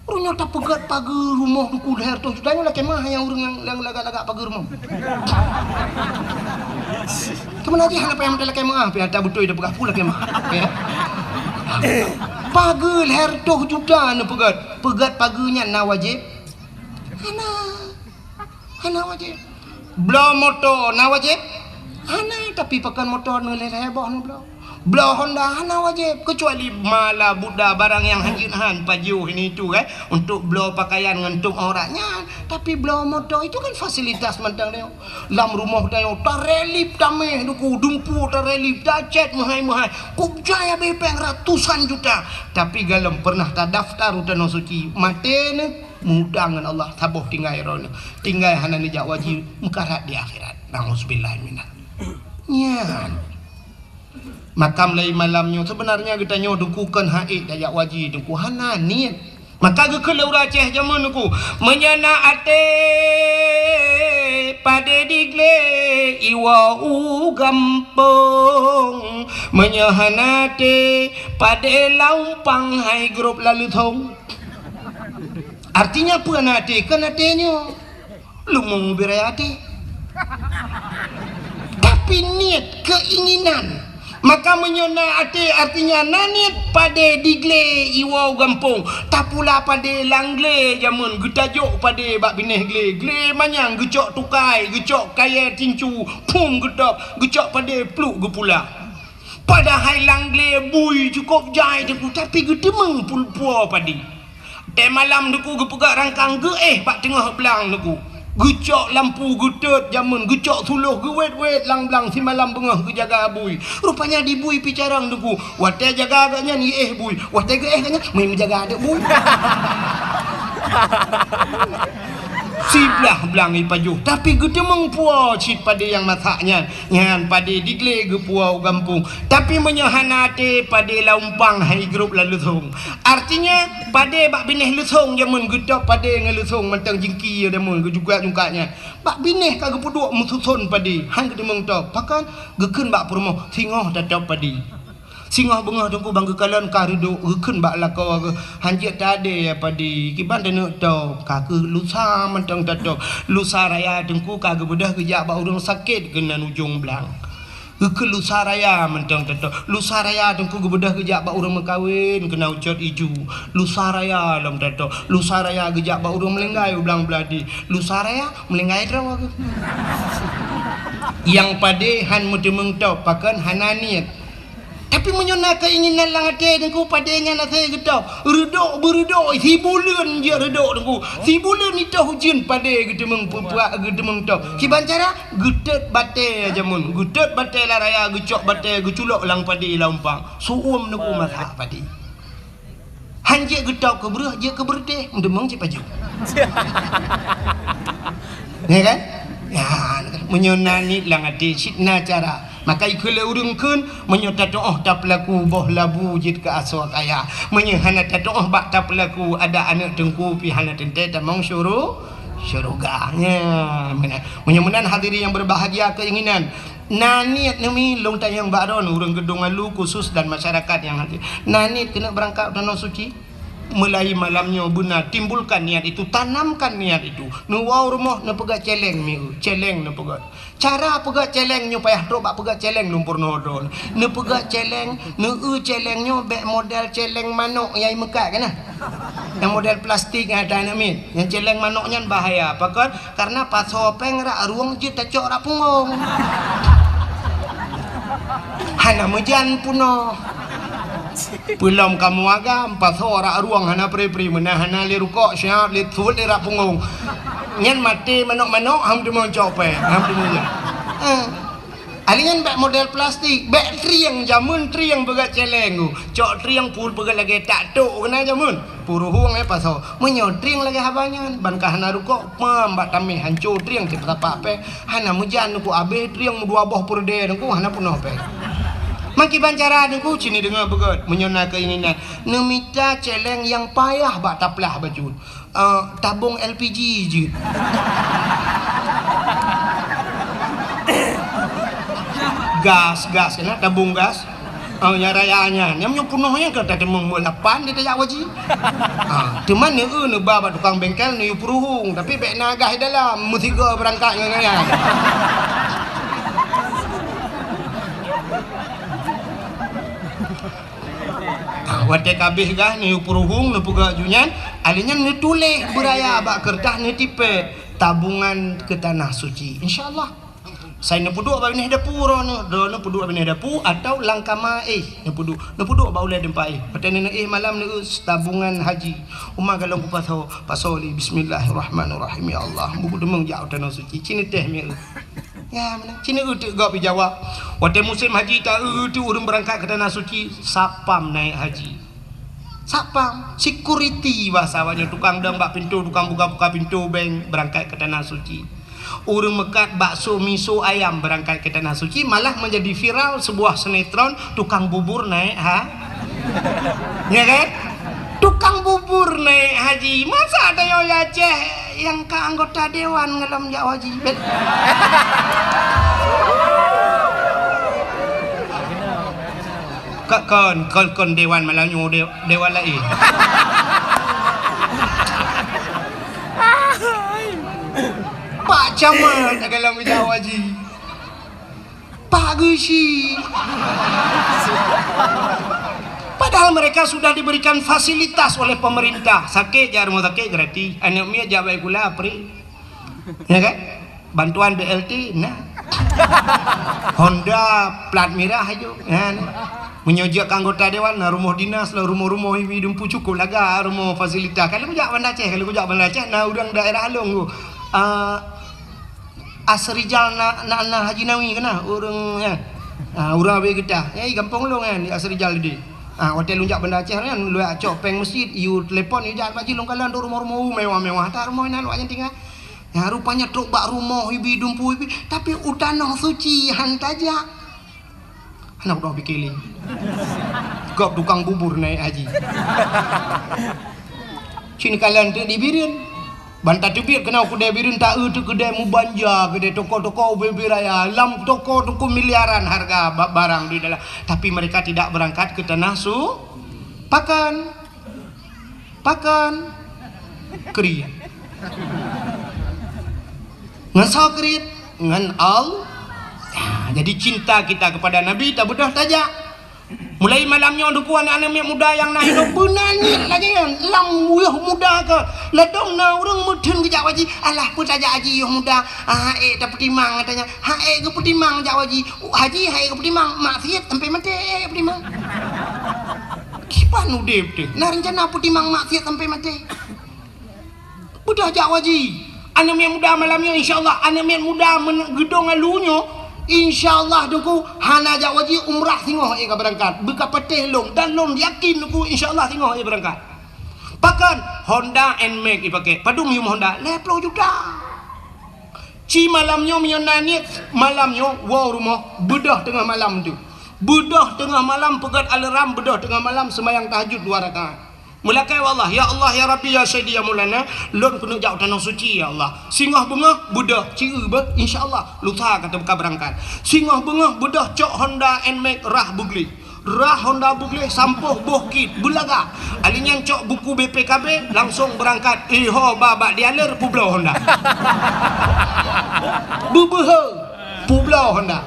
Uroe nyoe tapeugöt pageue rumoh Teungku lhèe reutôh juta, nyoe lakèe meu'ah nyang ureueng nyang, nyang lagak-lagak pageue rumoh. Teuma lagèe hana payah meutai lakèe meu'ah, pih ata beutôi tapeugah peue lakèe meu'ah. Ya. Pageue lhèe reutôh juta neupeugöt. Peugöt pageue nyan na wajéb? Hana. Hana wajéb. Bloe moto na wajéb? Hana, tapi pakon moto neuh lhèe-lhèe boh neubloe. Bloe Honda hana wajéb, kecuali mala buda barang nyang hanjeuet han, pajoh ini itu, kan, untuk bloe pakaian ngon tutup aurat nyan. Tapi bloe moto itu kan fasilitas mantong tanyoe. Lam rumoh tanyoe tarelip taméh duku, dumpu tarelip, tacet meuhai-meuhai. Kok jaya bepeng ratusan juta. Tapi golom pernah tadaftar u Tanoh Suci, maté neuh. Meuutang ngon Allah, saboh tinggai droeneuh. Tinggai hana neujak haji, meukarat di akhirat. Nauzubillah minal. Nyan. Maka mulai malam nyoe, sebenarnya geutanyoe Teungku kon hana ék tajak haji, Teungku, hana niet. Maka geukheun lé ureueng Aceh jameun Teungku, meunyoe na até padé diglé iwoe u gampông, meunyoe hana até padé lam umpang hai grob lam leuthong. Artinya peue na até? Kon até nyoe. Leumo beu raya até. Tapi niet, keinginan. Maka meunyoe na até, artinya na niet padé diglé iwoe u gampông. Tapula padé lam glé jameun, geutajok padé bak binéh glé. Glé manyang geucok tukai, geucok kayèe tincu, phom geutôb, geucok padé pluek geupula. Padahai lam glé bui cukôp jai Teungku, tapi geuteumeung pul-, puwoe padé. Watèe malam Teungku geupeugah rangkang geuéh bak teungoh blang Teungku. Geucok lampu geutot jameun, geucok suloh geuwét-wét lam blang simalam beungoh geujaga bui. Rupanya di bui pih carông Teungku. Watèe jaga gobnyan iéh bui. Watèe geuéh gobnyan, meujaga adak bui. Siblah blang ipajoh, tapi geuteumeung puwoe cit padé nyang masak nyan. Nyan padé diglé geupuwoe u gampông. Tapi meunyoe hana até, padé lam umpang hai grob lam leuthong. Artinya, padé bak binéh leuthong jameun geutôb padé ngon leuthong mantong jingki jameun geujungkat-jungkat nyan. Bak binéh ka geupeuduek meususon padé, han geuteumeung tôb. Pakon geukheun bak peurumoh, singoh tatôb padé. Singoh beungoh Teungku ban geukalon ka reudok, geukheun bak lakoe geuh, "Han jeuet tadé ya padé, kiban taneuk tôb, ka keuh lusa mantong tatôb. Lusa raya Teungku ka geubeudôh geujak bak ureueng sakét keunan ujong blang." Geukheun lusa raya mantong tatôb. Lusa raya Teungku geubeudôh geujak bak ureueng meukawen keunan ucot iju. Lusa raya lom tatôb. Lusa raya geujak bak ureueng meulinggai u blang Beuladi. Lusa raya meulinggai droe geuh. Nyang padé han meuteumeung tôb, pakon hana niet. Tapi meunyoe na keinginan lam até Teungku, padé nyan asai geutôb. Reudok beureudok, sibuleuen jeuet reudok Teungku. Sibuleuen itôh ujeuen padé geuteumeung peupuak, geuteumeung tôb. Kiban cara? Geutot batèe jameun. Geutot batèe lam raya, geucok batèe, geuculok lam padé lam umpang. Su'uem Teungku masak padé. Han jeuet geutôb keu breueh, jeuet keu beureutéh, meuteumeung cit pajoh. Ya kan? Ya, meunyoe na niet lam até, cit na cara. Maka ikheun lé ureueng kheun, meunyoe tatu'oh tapeulaku boh labu jeuet keu asoe kaya. Meunyoe hana tatu'oh bak tapeulaku, adak aneuk Teungku pih hana teuntèe tamong syuru-, syeuruga. Nya, meunan. Meunyoe meunan hadirin yang berbahagia keinginan, na niet neumi lôn tanyong bak droeneuh ureueng Geudong Alu khusus dan masyarakat yang hadir. Na niet keuneuk beurangkat u Tanoh Suci? Mulai malam nyoe beuna timbulkan niat itu, tanamkan niat itu. Neuwoe rumoh neupeugöt cèlèng mieu, cèlèng neupeugöt. Cara peugöt cèlèng nyoe payah trok bak peugöt cèlèng lôn peurunoe droeneuh. Neupeugöt cèlèng, neueu cèlèng nyoe bèk model cèlèng manok nyang imeukat kana. Nyang model plastik nyang ata aneuk miet. Nyang cèlèng manok nyan bahaya. Pakon? Karena pasoe pèng rak rueng jeuet tacok rak punggong. Hana meujan peunoh. Peulom kamoe agam, pasoe rak rueng hana pri-pri, meunan hana lé rukok, siap lé thot lé rak punggong. Nyan maté manok-manok, han teumeucok pèng, han teumeujan. Eh. Alèh nyan bèk model plastik, bèk trieng, jameun trieng peugöt cèlèng tu. Cok trieng pul peugöt lagèe tak tok keunan jameun. Peuruhueng, eh, pasoe. Meunyoe trieng lagèe haba nyan, ban ka hana rukok, pam bak tamèh hanco trieng cit peusapak pèng. Hana meujan Teungku, abéh trieng meudua boh peureudèe Teungku, hana peunoh pèng. Meukiban cara Teungku, ci neudeungö beugöt. Meunyoe na keinginan, neumita cèlèng nyang payah bak taplah bacut. Eh, tabong L P G jeuet. Gas, gas, keunan tabong gas. Oh, nyang raya nyan. Nyang meunyoe peunoh nyan ka tateumeung meuh lapan di tajak haji. Ah, teuma neueu neuba bak tukang bengkel neuyue peuruhueng, tapi bèk na gas di dalam, meusigoe beurangkat ngon nyan. Ah, watèe ka abéh gas neuyue peuruhueng, neupeugöt ju nyan, alèh nyan neutuléh beuraya bak keureutah neutipèe tabungan keu Tanah Suci. Insya Allah. Sai neupeuduek bak binéh dapu droeneuh, droeneuh peuduek bak binéh dapu atau lam kama éh neupeuduek, neupeuduek bak ulèe teumpat éh. Watèe neuéh malam neueu tabungan haji. Uma galong kupasoe, pasoe lé bismillahirrahmanirrahim. Ya Allah, buku deungon jak u Tanah Suci, ci neutéh mieu. Ya, meunan. Ci neueu teuk gob jawab. Watèe musém haji taeu teuk ureueng beurangkat keu Tanah Suci, sapam naik haji. Satpam, security bahasa awaknyan, tukang dong bak pintu, tukang buka-buka pintu bank, berangkat ke Tanah Suci. Ureuëng meukat bakso, miso, ayam berangkat ke Tanah Suci, malah menjadi viral sebuah sinetron, tukang bubur naik ha-, ya kan? Tukang bubur naik haji. Masa ada yang Aceh yang ka anggota dewan ngalom jak haji? Bet- Ka-, kon, kon, kon dewan malam nyoe, de-, dewan laén. Pak Camat dalam Jawa ji. Pak Geusi. Padahal mereka sudah diberikan fasilitas oleh pemerintah. Sakit jak rumah sakit gratis. Aneuk miet jak baik pula free. Ya kan? Bantuan B L T, nah. Honda plat mirah aja. Ya, nah. Meunyoe jeuet keu anggota dewan, nah, rumoh dinas lah, rumoh-rumoh ibi dumpu cukup laga, rumoh fasilitas. Kalau kujak Banda Aceh, kalau kujak Banda Aceh, nah, ureuëng daerah Along tu. Ah, Asrijal na, na, na Haji Nawi kena, ureuëng, ya. Ah, ureuëng abis getah. Ya, gampông Along kan, di Asrijal tadi. Ah, hotel lôn jak Banda Aceh kan, luwak cok péng masjid, you telepon, you jak Pak Haji lôn kalon tu rumoh-rumoh mewah-mewah. Tak rumoh inan wak nyan tinggal. Ya, rupanya trok bak rumoh ibi dumpu ibi, tapi u Tanoh Suci han tajak. Hana kudoh pike lé. Gob tukang bubur naik haji. Cin kalan tu di Bireuen. Ban tateubiet keunoe keudè Bireuen, taeu teuh keudè meubanja, keudè toko-toko ubé-ubé raya. Lam toko-toko miliaran harga ba-, barang di dalam. Tapi mereka tidak berangkat ke tanah su-, pakan. Pakon? Kriet. Ngon soe kriet? Ngon Allah. Ya, jadi cinta kita kepada Nabi tabeudôh tajak. Mulai malam nyoe, Teungku, aneuk-aneuk miet muda nyang na hidup, beuna niet lagèe nyan. Lam yoh muda ka, ladôm na ureueng meutheun geujak haji. Alah, peue tajak haji yoh muda? Ah, ék tapeutimang, katanya. Ha, ék geupeutimang jak haji. Haji, ha, ék geupeutimang, maksiet sampai maté, ék geupeutimang. Kiban udép teuh, na reuncana peutimang maksiet sampai maté. Beudôh jak haji. Aneuk miet muda malam nyoe, insya Allah, aneuk miet muda men-, geudong alu nyoe, insya Allah, Teungku, hana jak haji, umrah singoh ék ka beurangkat. Beuka patéh lôn, dan lôn yakin, Teungku, insya Allah, singoh ék beurangkat. Pakon? Honda Nmax ipakè. Padum yum Honda? Lhèe plôh juta. Ci malam nyoe meunyoe na niet, malam nyoe woe rumoh, beudôh teungoh malam tu. Beudôh teungoh malam, peugöt alarm, beudôh teungoh malam seumayang tahajud dua rakaat. Meulakèe bak Allah, "Ya Allah, ya Rabbi, ya Sayyidi, ya Maulana, lôn keuneuk jak u Tanoh Suci, ya Allah." Singoh beungoh, beudôh, ci eu beuh, insya Allah, lusa ka teuka beurangkat. Singoh beungoh, beudôh cok Honda Nmax rhah beugleh. Rhah Honda beugleh sampôh boh kit beulaga. Ali nyan cok buku B P K B, langsong beurangkat. Iho ba bak dealer peubloe Honda. Beubeuhe peubloe Honda.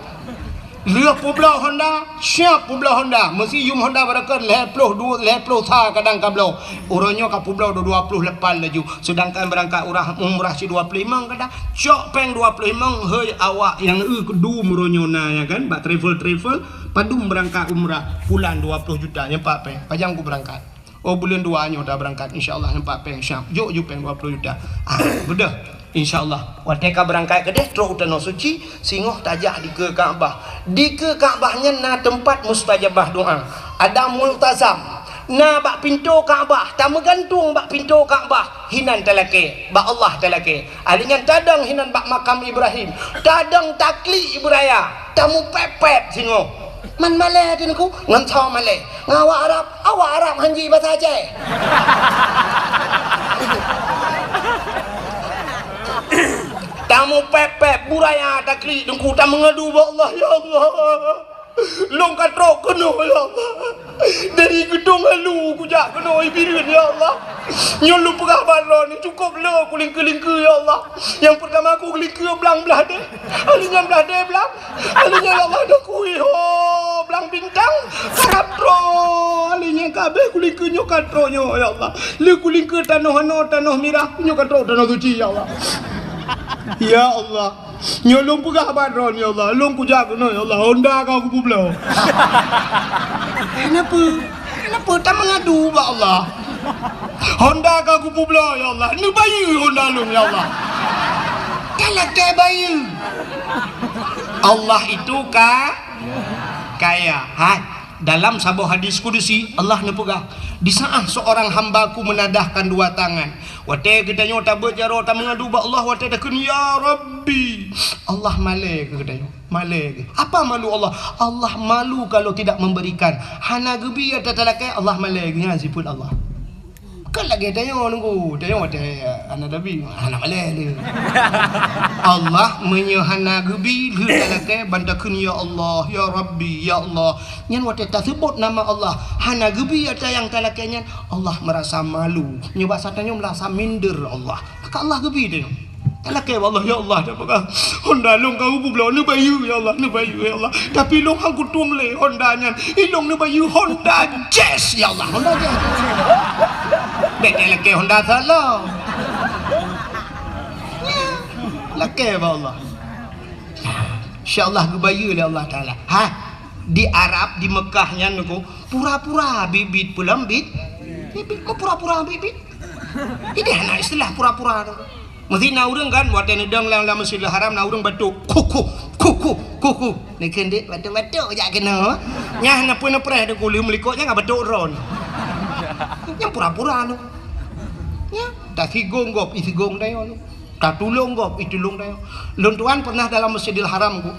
Lheueh peubloe Honda, siap peubloe Honda. Meusi yum Honda barokon lhèe plôh dua, lhèe plôh sa kadang ka bloe. Uroe nyoe ka peubloe dua, dua plôh lapan laju. Seudangkan beurangkat urah, umrah cit dua plôh limong kadang. Cok péng dua plôh limong, hei awak nyang eu keudum uroe nyoe na, ya kan, bak travel-travel. Padum beurangkat umrah, pulan dua plôh juta, nyan pat péng. Pajan ku beurangkat? Oh, buleuen dua nyoe ta beurangkat, insya Allah, nyan pat péng siap. Jok ju péng dua plôh juta. Ah, beudôh. Insya Allah. Watèe ka beurangkat keudeh, trok u Tanoh Suci, singoh tajak dikeue Ka'bah. Dikeue Ka'bah nyan na teumpat mustajabah doa. Ada multazam. Na bak pintoe Ka'bah, tameugantung bak pintoe Ka'bah, hinan talakèe, bak Allah talakèe. Ali nyan tadong hinan bak makam Ibrahim, tadong taklik beuraya, tamupèp-pèp singoh. Man malèe teuh Teungku, ngon soe malèe? Ngon awak Arab, awak Arab hanji basa Aceh. Tamupèp-pèp, beuraya taklik Teungku, tameungadu bak Allah, "Ya Allah, lôn ka trok keunoe, ya Allah. Dari Geudong Alu kujak keunoe Ibireuen, ya Allah. Nyoe lôn peugah bak droeneuh, cukôp le kulingkeu-lingkeu, ya Allah. Nyang peurtama kulingkeu blang blah deh, ahli nyan blah deh blang, ahli nyan, ya Allah, dah kui ho blang bintang, karab droe, ahli nyan ka abéh kulingkeu nyoe ka trok nyoe, ya Allah. Le kulingkeu tanoh anoe, tanoh mirah, nyoe ka trok Tanoh Suci, ya Allah. Ya Allah." Nyoe lôn peugah bak droeneuh, ya Allah. Lôn kujak keunoe, ya Allah. Honda ka kupeubloe. Kenapa? Kenapa? Tameungadu bak Allah. Honda ka kupeubloe, ya Allah. Neubayeue Honda lôn, ya Allah. Talakèe bayeue. Allah itu ka-, kaya. Ha, dalam saboh hadis kudusi, Allah neupeugah, Di saat seorang hamba-Ku menadahkan dua tangan, watée geutanyoe tabeuet jaroe tameungadu bak Allah, watée takheun, "Ya Rabbi," Allah malée keu geutanyoe. Malée keu. Apa malu Allah? Allah malu kalau tidak memberikan. Hana geubi ata talakée, Allah malée keu. Nyan sifeuet Allah. Kan lagée tanyoe nunggu, tanyoe watée hana tabi, hana malée lé. Allah meunyoe hana geubi, lheueh talakée ban takheun, "Ya Allah, ya Rabbi, ya Allah." Nyan watée taseubot nama Allah, hana geubi ata nyang talakée nyan, Allah meurasa malu. Nyoe basa tanyoe meurasa minder Allah. Maka Allah geubi tanyoe. Talakée bak Allah, "Ya Allah, dak peugah Honda lôn ka ubloe, neubayeue ya Allah, neubayeue ya Allah. Tapi lôn han kutueng lé Honda nyan. Ilôn neubayeue Honda Jazz ya Allah, Honda Jazz." Bék talakée Honda salah. Lakée bak Allah. Insya Allah geubayeue lé Allah Taala. Ha, di Arab, di Mekah nyan niko, pura-pura bit-bit pulam bit. Bit-bit, pura-pura bit-bit. Ideh na istilah pura-pura tu. Meusti na ureuëng kan, watée neudong lam, lam Masjidil Haram, na ureuëng batok, "Kuku, kuku, kuku." Neukheun dek batok-batok jak keunoe. Nyah na pun preh deuk uleuh meulikot nyang batok ron. Nyang pura-pura tu. Ya, tasigong gob, isigong dayo tu. Tatulông gob, itulông dayo. Lôn tuan pernah dalam Masjidil Haram ku.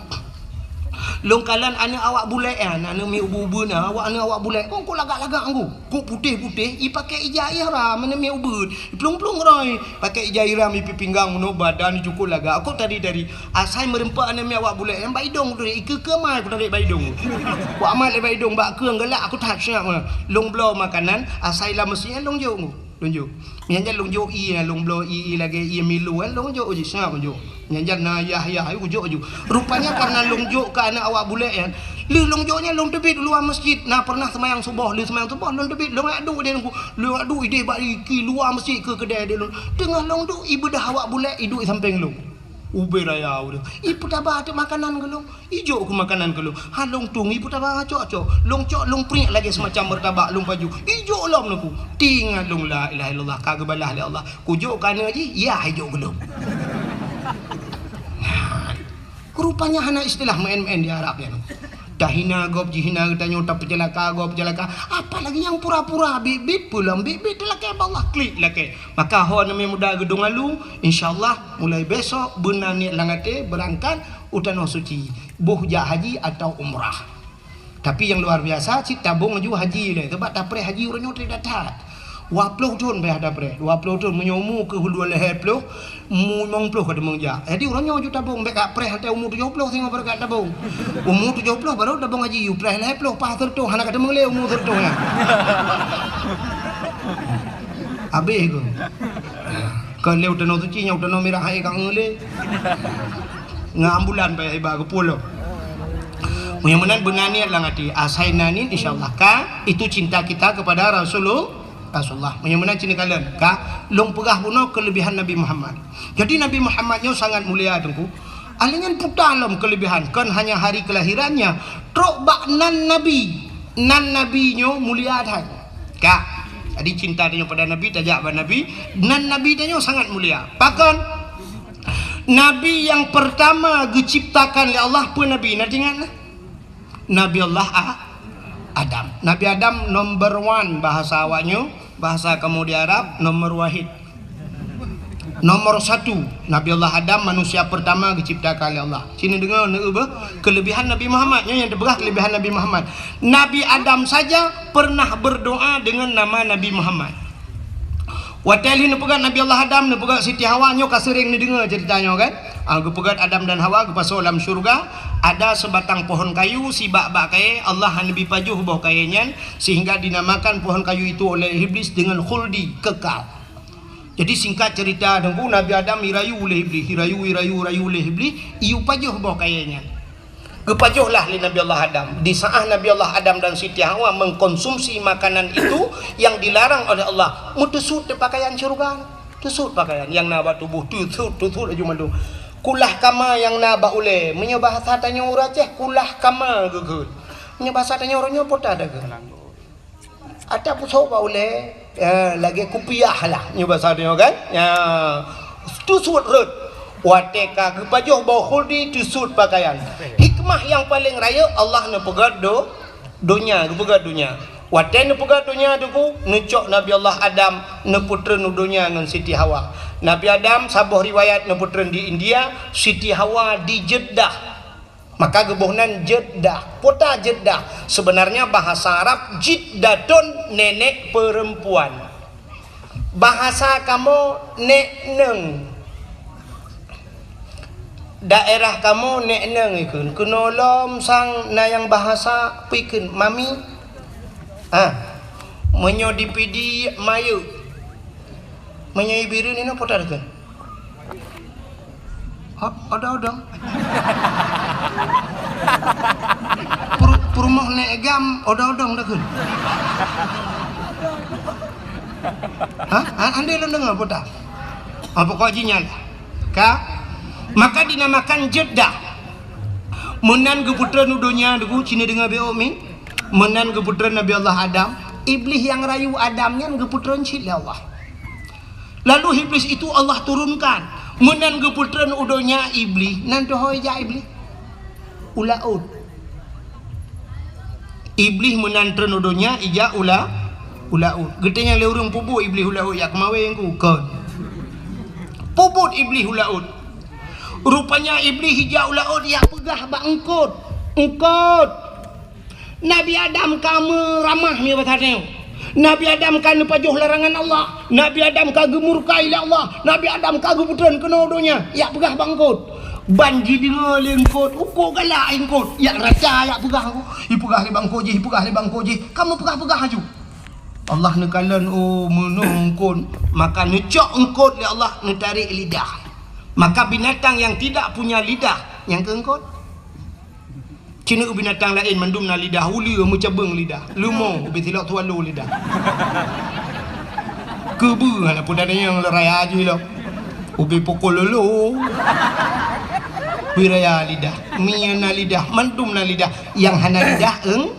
Lôn kalon aneuk awak bulek nyan, aneuk miet ubeut-ubeut na, awak aneuk awak bulek. Kok, kok lagak-lagak ku. Kok putéh-putéh, ipakée ija ihram, aneuk miet ubeut. Iplueng-plueng roi, pakée ija ihram, ipi pinggang, unoe badan, icukot lagak. Kok tari-tari. Asai meureumpok aneuk miet awak bulek nyan, bak idong tu, ikeue-keue mai kutarék bak idong. Kok amat lé bak idong, bak keueng galak, aku that seungab. Lôn bloe makanan, asai lam meuseujid nyan lôn jok. Lôn jok. Nyan jan lôn jok ié, lôn bloe ié, ié lagée ié milu, eh, lôn jok uji, seungab lôn jok. Nyan jan na yah-yah, ayu kujok ju. Rupanya karena lôn jok keu aneuk awak bulek nyan. Lheueh lôn jok nyan lôn teubiet luwa masjid. Na pernah seumayang suboh, lheueh seumayang suboh lôn teubiet, lôn adu deh lôn, lôn adu ideh bak iki luwa masjid keu keudée deh lôn. Teungoh lôn duek, ibeudah awak bulek, iduek sampéng lôn. Ubé raya ureuëng. Ipeutaba teuk makanan keu lôn. Ijok keu makanan keu lôn. Ha lôn tueng, ipeutaba cok-cok. Lôn cok, lôn priek lagée semacam meurtabak lôn paju. Ijok lom neuk. Tingat lôn, la ilaha illallah, ka geubalah lé Allah. Kujok keu aneuk jih, yah ijok keu lôn. Rupanya hana istilah meu'en-meu'en di Arab nyan. Tahina gob, jihina geutanyoe, tapeuceulaka gob, peuceulaka. Apalagi nyang pura-pura bit-bit, peulom bit-bit, talakée bak Allah, klik lakée. Maka ho aneuk muda geudong alu, insya Allah mulai besok beuna niet lam até beurangkat u Tanoh Suci, boh jak haji atau umrah. Tapi nyang luar biasa, cit tabong laju haji lé, sabab tapreh haji uroe nyoe treb that-that. Dua ploh thon payah tapreh, dua ploh thon, meunyoe umu keuh dua lhée ploh, umu limong ploh ka teumeung jak. Jadi uroe nyoe ju tabong, bék ka preh watée umu tujoh ploh singoh baru ka tabong. Umu tujoh ploh baru tabong haji, u preh lhée ploh, paih seureutoh, hana ka teumeung lé umu seureutoh nyan. Habéh keuh. Kon lé u Tanoh Suci, nyoe u Tanoh Mirah hai ka ngeulé. Ngon ambulan payah iba geupulông. Meunyoe meunan beuna niet lam até, asai na niet, insya Allah ka, itu cinta kita kepada Rasulul-, Rasulullah. Meunyoe meunan cit neukalon ka, lôn peugah bunoe kelebihan Nabi Muhammad. Jadi Nabi Muhammad nyoe sangat mulia teungku. Alèh nyan puta lom kelebihan, kon hanya hari kelahirannya, trok bak nan Nabi. Nan Nabi nyoe mulia that. Ka. Jadi cinta tanyoe pada Nabi, tajak bak Nabi. Nan Nabi tanyoe sangat mulia. Pakon? Nabi nyang pertama geuciptakan lé Allah peue Nabi? Na teuingat na? Nabi Allah A-, Adam. Nabi Adam number one bahasa awak nyoe, bahasa kamoe di Arab, nomor wahid. Nomor satu, Nabi Allah Adam manusia pertama geuciptakan lé Allah. Sini deungoe, neueu beuh, kelebihan Nabi Muhammad. Nyoe nyang teupeugah kelebihan Nabi Muhammad. Nabi Adam saja pernah berdoa dengan nama Nabi Muhammad. Watée lheueh neupeugét Nabi Allah Adam, neupeugét Siti Hawa, nyoe ka seuréng neudeungoe ceurita nyoe kan? Ah, geupeugét Adam dan Hawa geupasoe lam syeuruga, ada sebatang pohon kayu, sibak bak kayée, Allah hana neubi pajoh boh kayée nyan, sehingga dinamakan pohon kayu itu oleh Iblis dengan khuldi, kekal. Jadi singkat cerita, Teungku, Nabi Adam irayu lé Iblis, irayu, irayu, irayu lé Iblis, iyue pajoh boh kayée nyan. Geupajoh lah lé Nabi Allah Adam. Di saat Nabi Allah Adam dan Siti Hawa mengkonsumsi makanan itu yang dilarang oleh Allah, meuteusut teuh pakaian syeuruga. Teusut pakaian nyang na bak tuboh, teusut, teusut laju mandum. Kulah kama nyang na bak ulée. Meunyoe bahasa tanyoe ureuëng Aceh, kulah kama geukheun. Meunyoe bahasa tanyoe uroe nyoe peue ta geukheun? Ata pusoe bak ulée, ya, lagée kupiah lah, nyoe basa tanyoe kan? Ya, teusut rot. Watée ka geupajoh boh khuldi, teusut pakaian. Hikmah nyang paleng rayeuk, Allah neupeugét do-, donya, geupeugét donya. Watée neupeugah donya Teungku, neucok Nabi Allah Adam neupeutreun u donya ngon Siti Hawa. Nabi Adam saboh riwayat neupeutreun di India, Siti Hawa di Jeddah. Maka geuboh nan Jeddah. Kota Jeddah, sebenarnya bahasa Arab jiddatun, nenek perempuan. Bahasa kamoe nek neueng. Daerah kamoe nek neueng ikheun. Keunoe lom sang na nyang bahasa peue ikheun, mami. Ah. Meunyoe di Pidie, mayeuek. Meunyoe i Bireuen inoe peue takheun? Ho-, odong-odong. Pur-, peurumoh nek gam, odong-odong takheun. Ha? Ha, andai lôn deungoe peue ta? Ha, pokok jih nyan. Ka? Maka dinamakan Jeddah. Meunan geupeutreun u donya Teungku, ci neudeungoe beu min. Meunan geupeutreun Nabi Allah Adam. Iblih nyang rayu Adam nyan geupeutreun cit lé Allah. Lalu Iblis itu Allah turunkan. Meunan geupeutreun u donya Iblih, nan teuhôi jak Iblih. U laôt. Iblih meunan treun u donya, ijak u la-, u laôt. Geutanyong lé ureuëng, peubuet Iblih u laôt, jak keumawé Teungku? Kon. Peubuet Iblih u laôt. Rupanya Iblih ijak u laôt, jak peugah bak eungkôt. Eungkôt. Nabi Adam ka meuramah nibak tanyoe. Nabi Adam ka neupajoh larangan Allah. Nabi Adam ka geumurka lé Allah. Nabi Adam ka geupeutreun keunoe donya. Jak peugah bak eungkôt. Ban jideungoe lé eungkôt, uko galak eungkôt. Jak rata jak peugah, ipeugah lé bak eungkôt jih, ipeugah lé bak eungkôt jih. Ka meupeugah-peugah laju. Allah neukalon, oh, meunoe eungkôt. Maka neucok eungkôt lé Allah, neutarek lidah. Maka binatang yang tidak punya lidah, nyang keu eungkôt. Ci neueu binatang laén mandum na lidah, uleue meucabeueng lidah, leumo ubé silok tualo lidah. Keubeue hana peue tanyong lé raya jih lom. Ubé pukul lolo. Beu raya lidah, mie na lidah, mandum na lidah. Nyang hana lidah, eung-,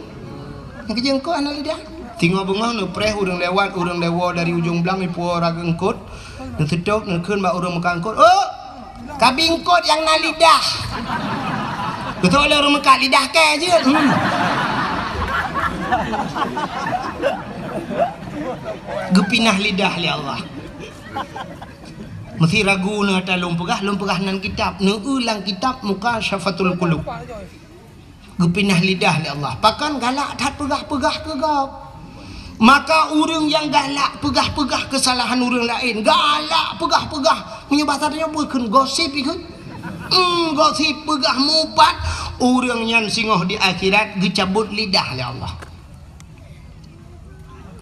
nyang keujeueng eungkôt hana lidah. Singoh beungoh neupreh ureuëng lewat, ureuëng lewat dari ujong blang ipuwoe raga eungkôt. Neuseutôt, neukheun bak ureuëng meukat eungkôt, "Oh, kabi eungkôt nyang na lidah." Beutôi lé ureuëng meukat lidah kèe jeuet. Hmm. Geupinah lidah lé Allah. Meusi ragu neuh ata lôn peugah, lôn peugah nan kitab. Neueu lam kitab Mukasyafatul Qulub. Geupinah lidah lé Allah. Pakon galak that peugah-peugah keu gob. Maka ureuëng nyang galak peugah-peugah keusalahan ureuëng laén, galak peugah-peugah, meunyoe basa tanyoe bukon gosip ikheun. Hmm, gosip peugah mupat, ureuëng nyan singoh di akhirat geucabot lidah lé Allah.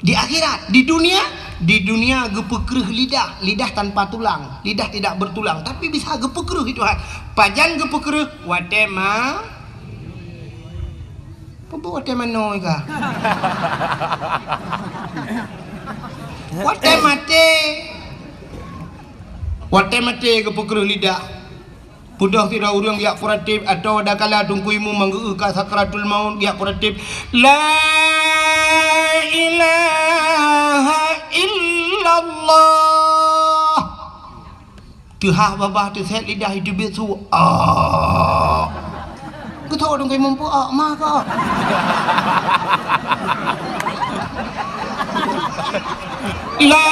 Di akhirat, di dunia, di dunia geupeukreuh lidah, lidah tanpa tulang, lidah tidak bertulang, tapi bisa geupeukreuh Tuhan. Pajan geupeukreuh? Watée ma-, peue watée manoe ka? Watée maté. Watée maté geupeukreuh lidah. Peudoh sidroe ureuëng jak peuratéb, atawa dakala Teungku Imum manggeu ka sakratul maut jak peuratéb, "La ilaha illallah." Teuhah babah teusét lidah itu biet su. Ah. Geutho Teungku Imum peue, ah, ma ka. La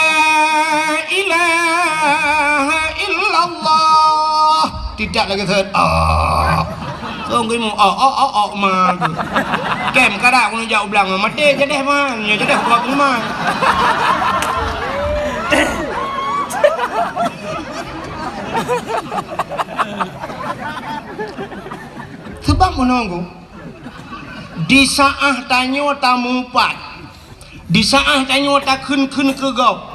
ilaha illallah. Tidak lagi set. Ah. Song geumu, oh, oh, oh, oh, ma. Kem kada keuneuk jak u blang, maté jadeh man, nyoe jadeh buat rumah. Sebab menunggu, di saat tanyoe tamupat, di saat tanyoe takheun-kheun keu gob,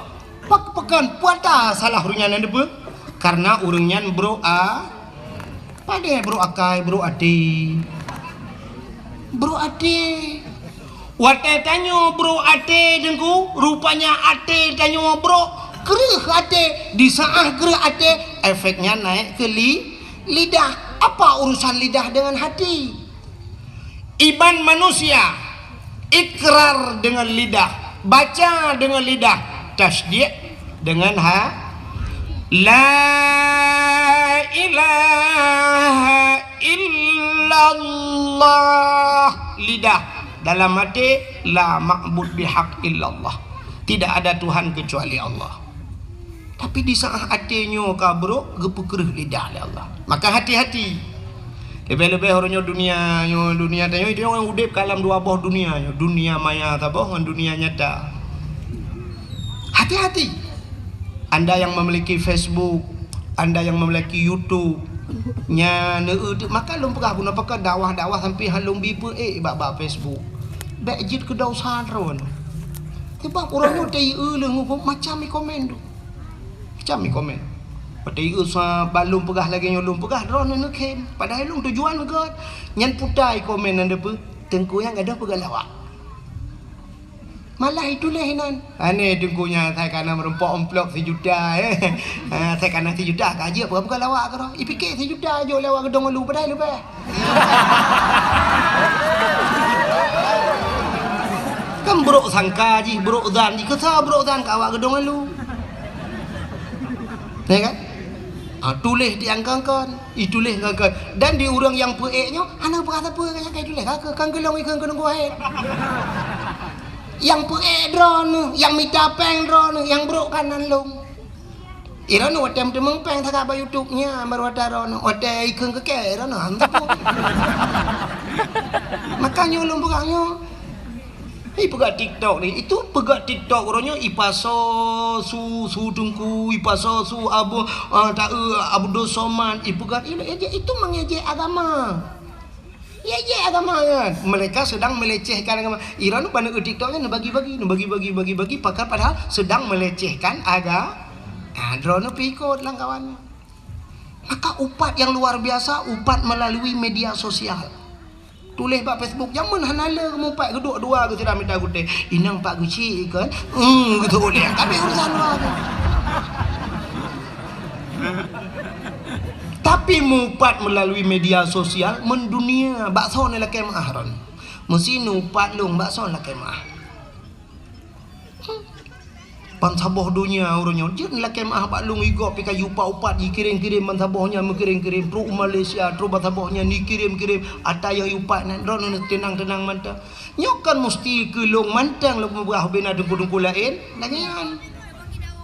pak-, pakon puata salah ureuëng nyan neudeue? Karena ureuëng nyan brok a-, padé brok akai, brok até. Brok até. Watée tanyoe brok até Teungku, rupanya até tanyoe brok, kreueh até. Di saat kreueh até, efeknya naik ke li-, lidah. Apa urusan lidah dengan hati? Iman manusia, ikrar dengan lidah, baca dengan lidah, tasdik dengan ha-, la ilaha illallah, lidah. Dalam até, "La ma'bud bihaq illallah." Tidak ada Tuhan kecuali Allah. Tapi di saat até nyoe ka brok, geupeukreuh lidah lé Allah. Maka hati-hati. Leubeh-leubeh uroe nyoe dunia nyoe, dunia tanyoe, itu nyoe udeb ka lam dua boh dunia nyoe. Dunia maya saboh ngon dunia nyata. Hati-hati. Anda yang memiliki Facebook, anda yang memiliki YouTube, nya neu-, maka lôn peugah bunoe pakat dakwah-dakwah sampai han lôn bi peuék bak-bak Facebook. Bék jeuet keu dosa droe. Sebab ureuëng nyoe teu-eu leuh ngon macam i komen tu. Macam i komen. Watée i sa ban lôn peugah lagée nyoe lôn peugah, droeneuh neukhém. Padahai lôn tujuan gét. Nyan puta i komen nan deupeu, teungku nyang gadôh peugah lawak. Malah ituléh inan. Aneh teungku nyan asai kana meurumpok amplop sijuta, eh. Ah, asai kana sijuta ka jeuet peugah-peugah lawak keudroe. Ipike sijuta jok lé awak geudong ulu padahai leubeh. Kan brok sangka jih, brok zan jih. Keu soe brok zan keu awak geudong ulu? Ya kan? Ah, tuléh di angkon-angkon, ituléh angkon-angkon. Dan di ureuëng nyang peuék nyoe, hana peugah sapeue nyang ka ituléh, ka keu, kan keu lôn ikheun keu Teungku Wahid. Nyang peuék droeneuh, nyang mita péng droeneuh, nyang brok kan nan lôn. Droeneuh watée meuteumeung péng sagai bak YouTube nyan, baru watée droeneuh, watée ikheun keu kèe droeneuh, hana sapeue. Maka nyoe lôn peugah nyoe. Ipeugah TikTok ni, itu peugah TikTok uroe nyoe ipasoe su, su teungku, ipasoe su Abu, ah, ta-, eh, Abdul Somad, ipeugah, itu mengejek agama. Ejek agama kan. Mereka sedang melecehkan agama. Iran tu pada TikTok nyan bagi-bagi, bagi-bagi, bagi-bagi, pakat padahal sedang melecehkan aga-, ah, droeneuh pih ikot lam kawan. Maka upat yang luar biasa, upat melalui media sosial. Tuléh bak Facebook, jameun hana le mupat geuduek dua geuh sidang mita gutée. Inong pat geuchik kan? Hmm, gitu uleh. Tapi urusan luwa tu. Tapi mupat melalui media sosial mendunia, bak soe neulakée meu'ah ron. Meusi nupat lôn bak soe neulakée meu'ah. Bansaboh donya uroe nyoe jeuet lakée meu'ah bak lôn, igob pih ka jiupat-upat, jikirém-kirém bansaboh nyan, meukirém-kirém trok u Malaysia, trok bansaboh nyan jikirém-kirém, ata nyang jiupat nyan droeneuh teunang-teunang mantong. Nyoe kon musti keu lôn mantong lôn peugah ubena teungku-teungku laén, lagée nyan.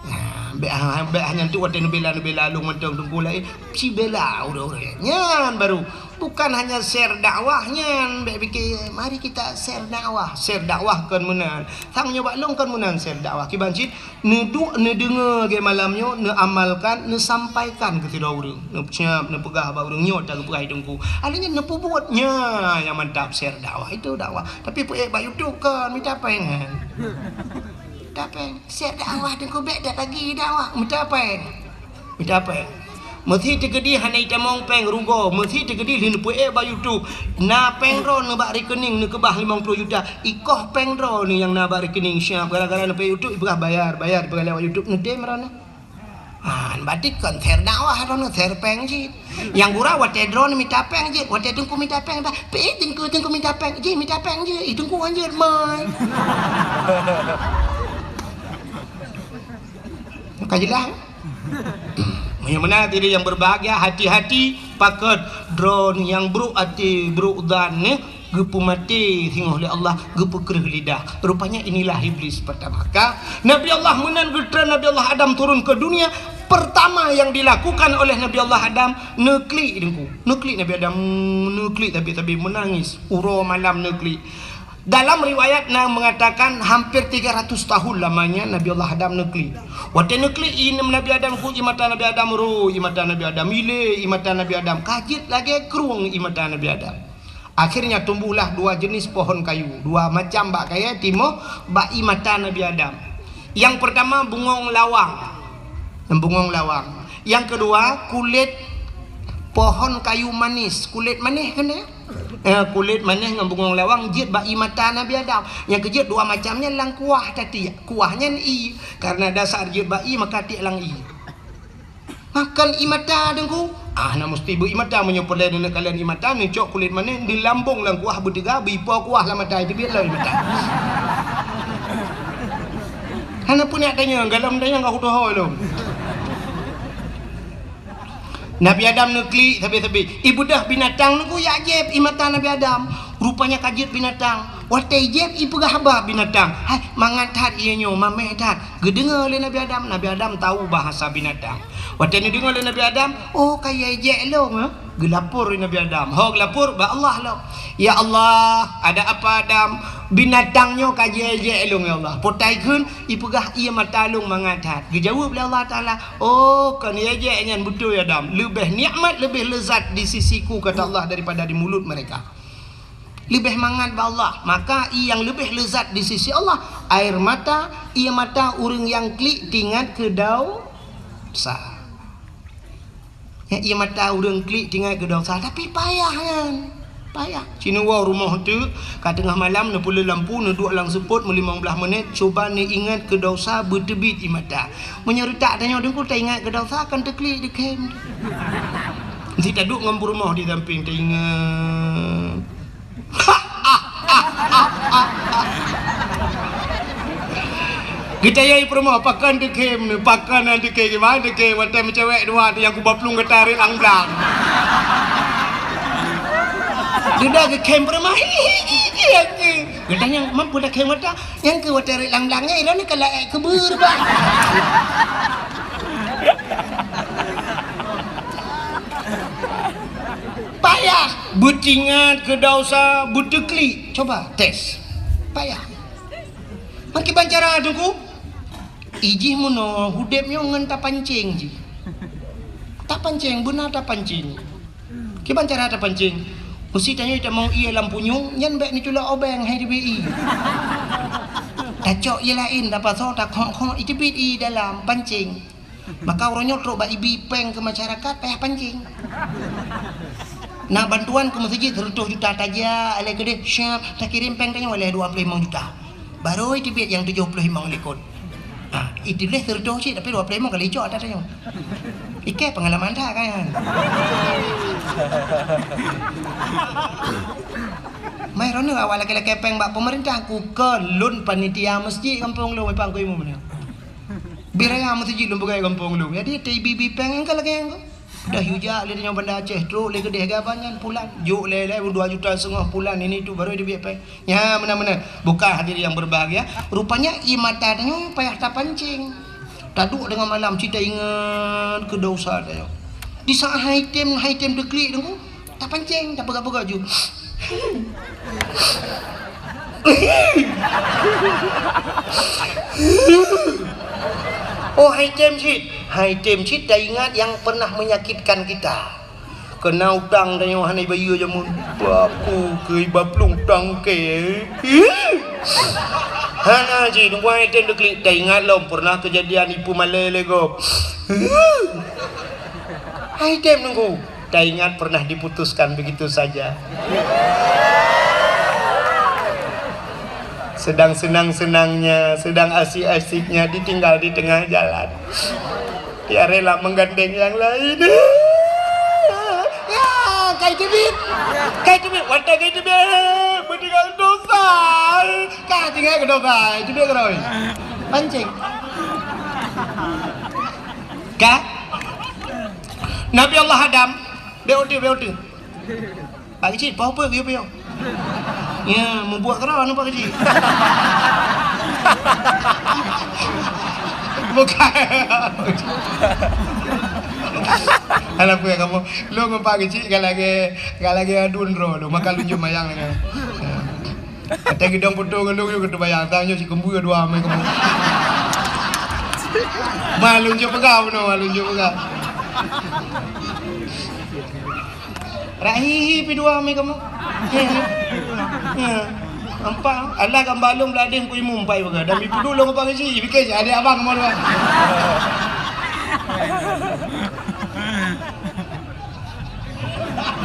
Nah, bék ha-, bék hana tu watée neubela-neubela lôn mantong teungku laén, sibela ureuëng-ureuëng. Nyan baru. Bukan hanya share dakwah nyan, bék pike, mari kita share dakwah. Share dakwah kon meunan. Sang nyoe bak lôn kon meunan share dakwah. Kiban cit, neuduek, neudeungoe lagée malam nyoe, neuamalkan, neusampaikan keu sidroe ureuëng. Neusiab, neupeugah bak ureuëng nyoe, ta geupeugah teungku. Akhirnya neupeubuet, nya nyang mantap share dakwah. Itu dakwah. Tapi peuék bak YouTube kon, mita péng kan. Mita péng. Share dakwah teungku bék dak lagi dakwah. Mita péng. Mita péng. Meusi teukeudi hana itamong péng rugoe, meusi teukeudi lheueh neupeuék bak YouTube. Na péng droeneuh bak rekening neukeubah limong ploh juta. Ikoh péng droeneuh nyang na bak rekening siab gara-gara neupeuék YouTube ipeugah bayar, bayar, ipeugah lewat YouTube neutem droeneuh. Ah, berarti kon share dakwah droeneuh, share péng cit. Nyang gura watée droeneuh mita péng jeuet, watée teungku mita péng bah, pih teungku, teungku mita péng jih, mita péng jih, ih teungku hanjeuet mai. Ka jeulaih? Meunyoe meunan hadirin yang berbahagia, hati-hati pakon droeneuh nyang brok até, brok zan nyoe geupeumaté singoh lé Allah, geupeukreuh lidah. Rupanya inilah iblis pertama. Ka Nabi Allah meunan geutreun Nabi Allah Adam turun ke dunia, pertama yang dilakukan oleh Nabi Allah Adam, neuklik teungku. Neuklik Nabi Adam, neuklik tabi-tabi meunangis. Uroe malam neuklik. Dalam riwayat na mengatakan hampir tiga ratus tahun lamanya Nabi Allah Adam neuklik. Watée neuklik i Nabi Adam ku i mata Nabi Adam ro, i mata Nabi Adam ilé, i mata Nabi Adam ka jeuet lagée krueng i mata Nabi Adam. Akhirnya tumbuhlah dua jenis pohon kayu, dua macam bak kayée timoh bak i mata Nabi Adam. Yang pertama bungong lawang. Bungong lawang. Yang kedua kulit pohon kayu manis, kulit manis kan ya? Eh, kulit manis ngon bungong lawang jeuet bak i mata Nabi Adam. Nyang keujeuet dua macam nyan lam kuah tatiek. Kuah nyan ie. Karena dasar jeuet bak ie maka tiek lam ie. Makan i mata teungku. Ah, na musti beu i mata meunyoe peureulée neuneuk kalon i mata, neucok kulit manis, neulambong lam kuah beuteuga, beuipo kuah lam mata, itu biet lom i mata. Hana peuneuk tanyong, galom tanyong ka kutoho lom. Nabi Adam neuklik sabe-sabe. Ibeudôh binatang nunggu yak jép i mata Nabi Adam. Rupanya ka jeuet binatang. Watée jieb ipeugah haba binatang, "Hai, mangat that ié nyoe, mameh that." Geudeungoe lé Nabi Adam, Nabi Adam tahu bahasa binatang. Watée neudeungoe lé Nabi Adam, "Oh, ka ié jieb lôn, eh?" Geulapor lé Nabi Adam. Ho geulapor bak Allah lom. "Ya Allah, ada apa Adam? Binatang nyoe ka jié jieb lôn, ya Allah. Potai kheun ipeugah ié mata lôn mangat that." Geujaweueb lé Allah Taala, "Oh, kon ié jieb nyan beutôi Adam. Leubeh nikmat, leubeh lezat di sisiku," kata Allah, "daripada di mulut mereka." Leubeh mangat bak Allah. Maka ié nyang leubeh lezat di sisi Allah, air mata, ié mata ureuëng nyang klik teuingat keu dosa. Ya, ié mata ureuëng klik teuingat keu dosa, tapi payah nyan. Payah. Sinewoe rumoh teuk, ka teungoh malam neupeuleueh lampu, neuduek lam seupôt meulimong blaih menit, cuba neuingat keu dosa beuteubiet ié mata. Meunyoe reutak tanyoe deungku taingat keu dosa, kan teuklik deukhém. Meusti taduek ngon peurumoh di sampéng taingat. Geutanyong peurumoh, "Pakon deukhém nyoe, pakon deukhém, kiban deukhém, watée meucewek dua tu nyang kuba plueng gata rot lam blang." Dudoe geukhém peurumoh, "Hi, hi, hi, hi, hi." Geutanyong, "Mampu deukhém gata?" "Nyang keu watée rot lam blang nyan, ilôn ka laék keubeuet, Bah." Payah. Beuteuingat keu dosa, beuteuklik. Coba tes. Payah. Meukiban cara teungku, ijih meunoe udeb nyoe ngon tapancéng jih. Tapancéng, beuna tapancéng. Kiban cara tapancéng? Meusti tanyoe tamong ié lam punyueng, nyan bék neuculok obeng hai teubiet ié. Tacok ié laén, tapasoe, takhok-khok, iteubiet ié dalam pancéng. Maka uroe nyoe trok bak ibi péng keu masyarakat payah pancéng. Na bantuan keu meuseujid seratus juta tajak, alai keudeh siap takirém péng tanyoe alai dua ploh limong juta. Barô iteubiet nyang tujoh ploh limong likot. Ha, ituléh seratus cit tapi dua ploh limong ka licok ata tanyoe. Ikei peungalaman that kan. Mai roneuk awak lakée-lakée péng bak peumeurintah, ku keu lôn panitia meuseujid gampông lôn, Pak Guru Imum nyoe. Bit raya meuseujid lôn peugah gampông lôn. Jadi, teuibi-bi péng nyang ka lagée nyan. Dah yue jak lé nyoe Banda Aceh, trok lé keudeh gaba nyan pulan. Jok lé, lé dua juta setengah pulan, ini tu baru dibiet péng. Nya, meunan-meunan. Buka hadirin yang berbahagia. Rupanya, ié mata tanyoe payah tapancéng. Taduek deungon malam, cit taingat keu dosa tanyoe. Di saat hai tem, hai tem teuklik teungku, tapancéng, tapeugah-peugah ju. Oh, hai tem cit. Hai tem cit taingat nyang pernah menyakitkan kita. Keuna utang tanyoe hana ibayeue jameun. Paku keu iba plueng tangke. Hana cit, teungku hai tem teuklik. Taingat lom pernah keujadian ipeumalée lé gob. Hai tem teungku. Taingat pernah diputuskan begitu saja. Sedang senang-senangnya, sedang asik-asiknya, ditinggal di tengah jalan. Dia rela menggandeng yang lain. Ya, kai teubiet. Kai teubiet, watée kai teubiet, beutinggal dosa. Ka tinggai keu dosa, teubiet keudroe. Pancéng. Ka? Nabi Allah Adam, bék uteue, bék uteue. Pak Keuchik, pahu peue geuyue piôh? Ya, mubuet keudroe anu Pak Keuchik. Bukan. Alah, peue kamoe? Lôn ngon Pak Keuchik ka lagée, ka lagée adu droe lôn, maka lôn jok mayang dengan. Ya. Watée geudong foto ngon lôn, lôn keuneuk bayang, tanyoe cit keumbui dua mé kamoe. Ma lôn jok peugah bunoe, ma lôn jok peugah. Rahi-hi pi dua mé kamoe. Ya, ya. Ya. Nampak? Alah gambar lôn beuladeh Teungku Imum pai peugah. Dan ipuduek lôn Pak Keuchik, pike cit adék abang kamoe dua.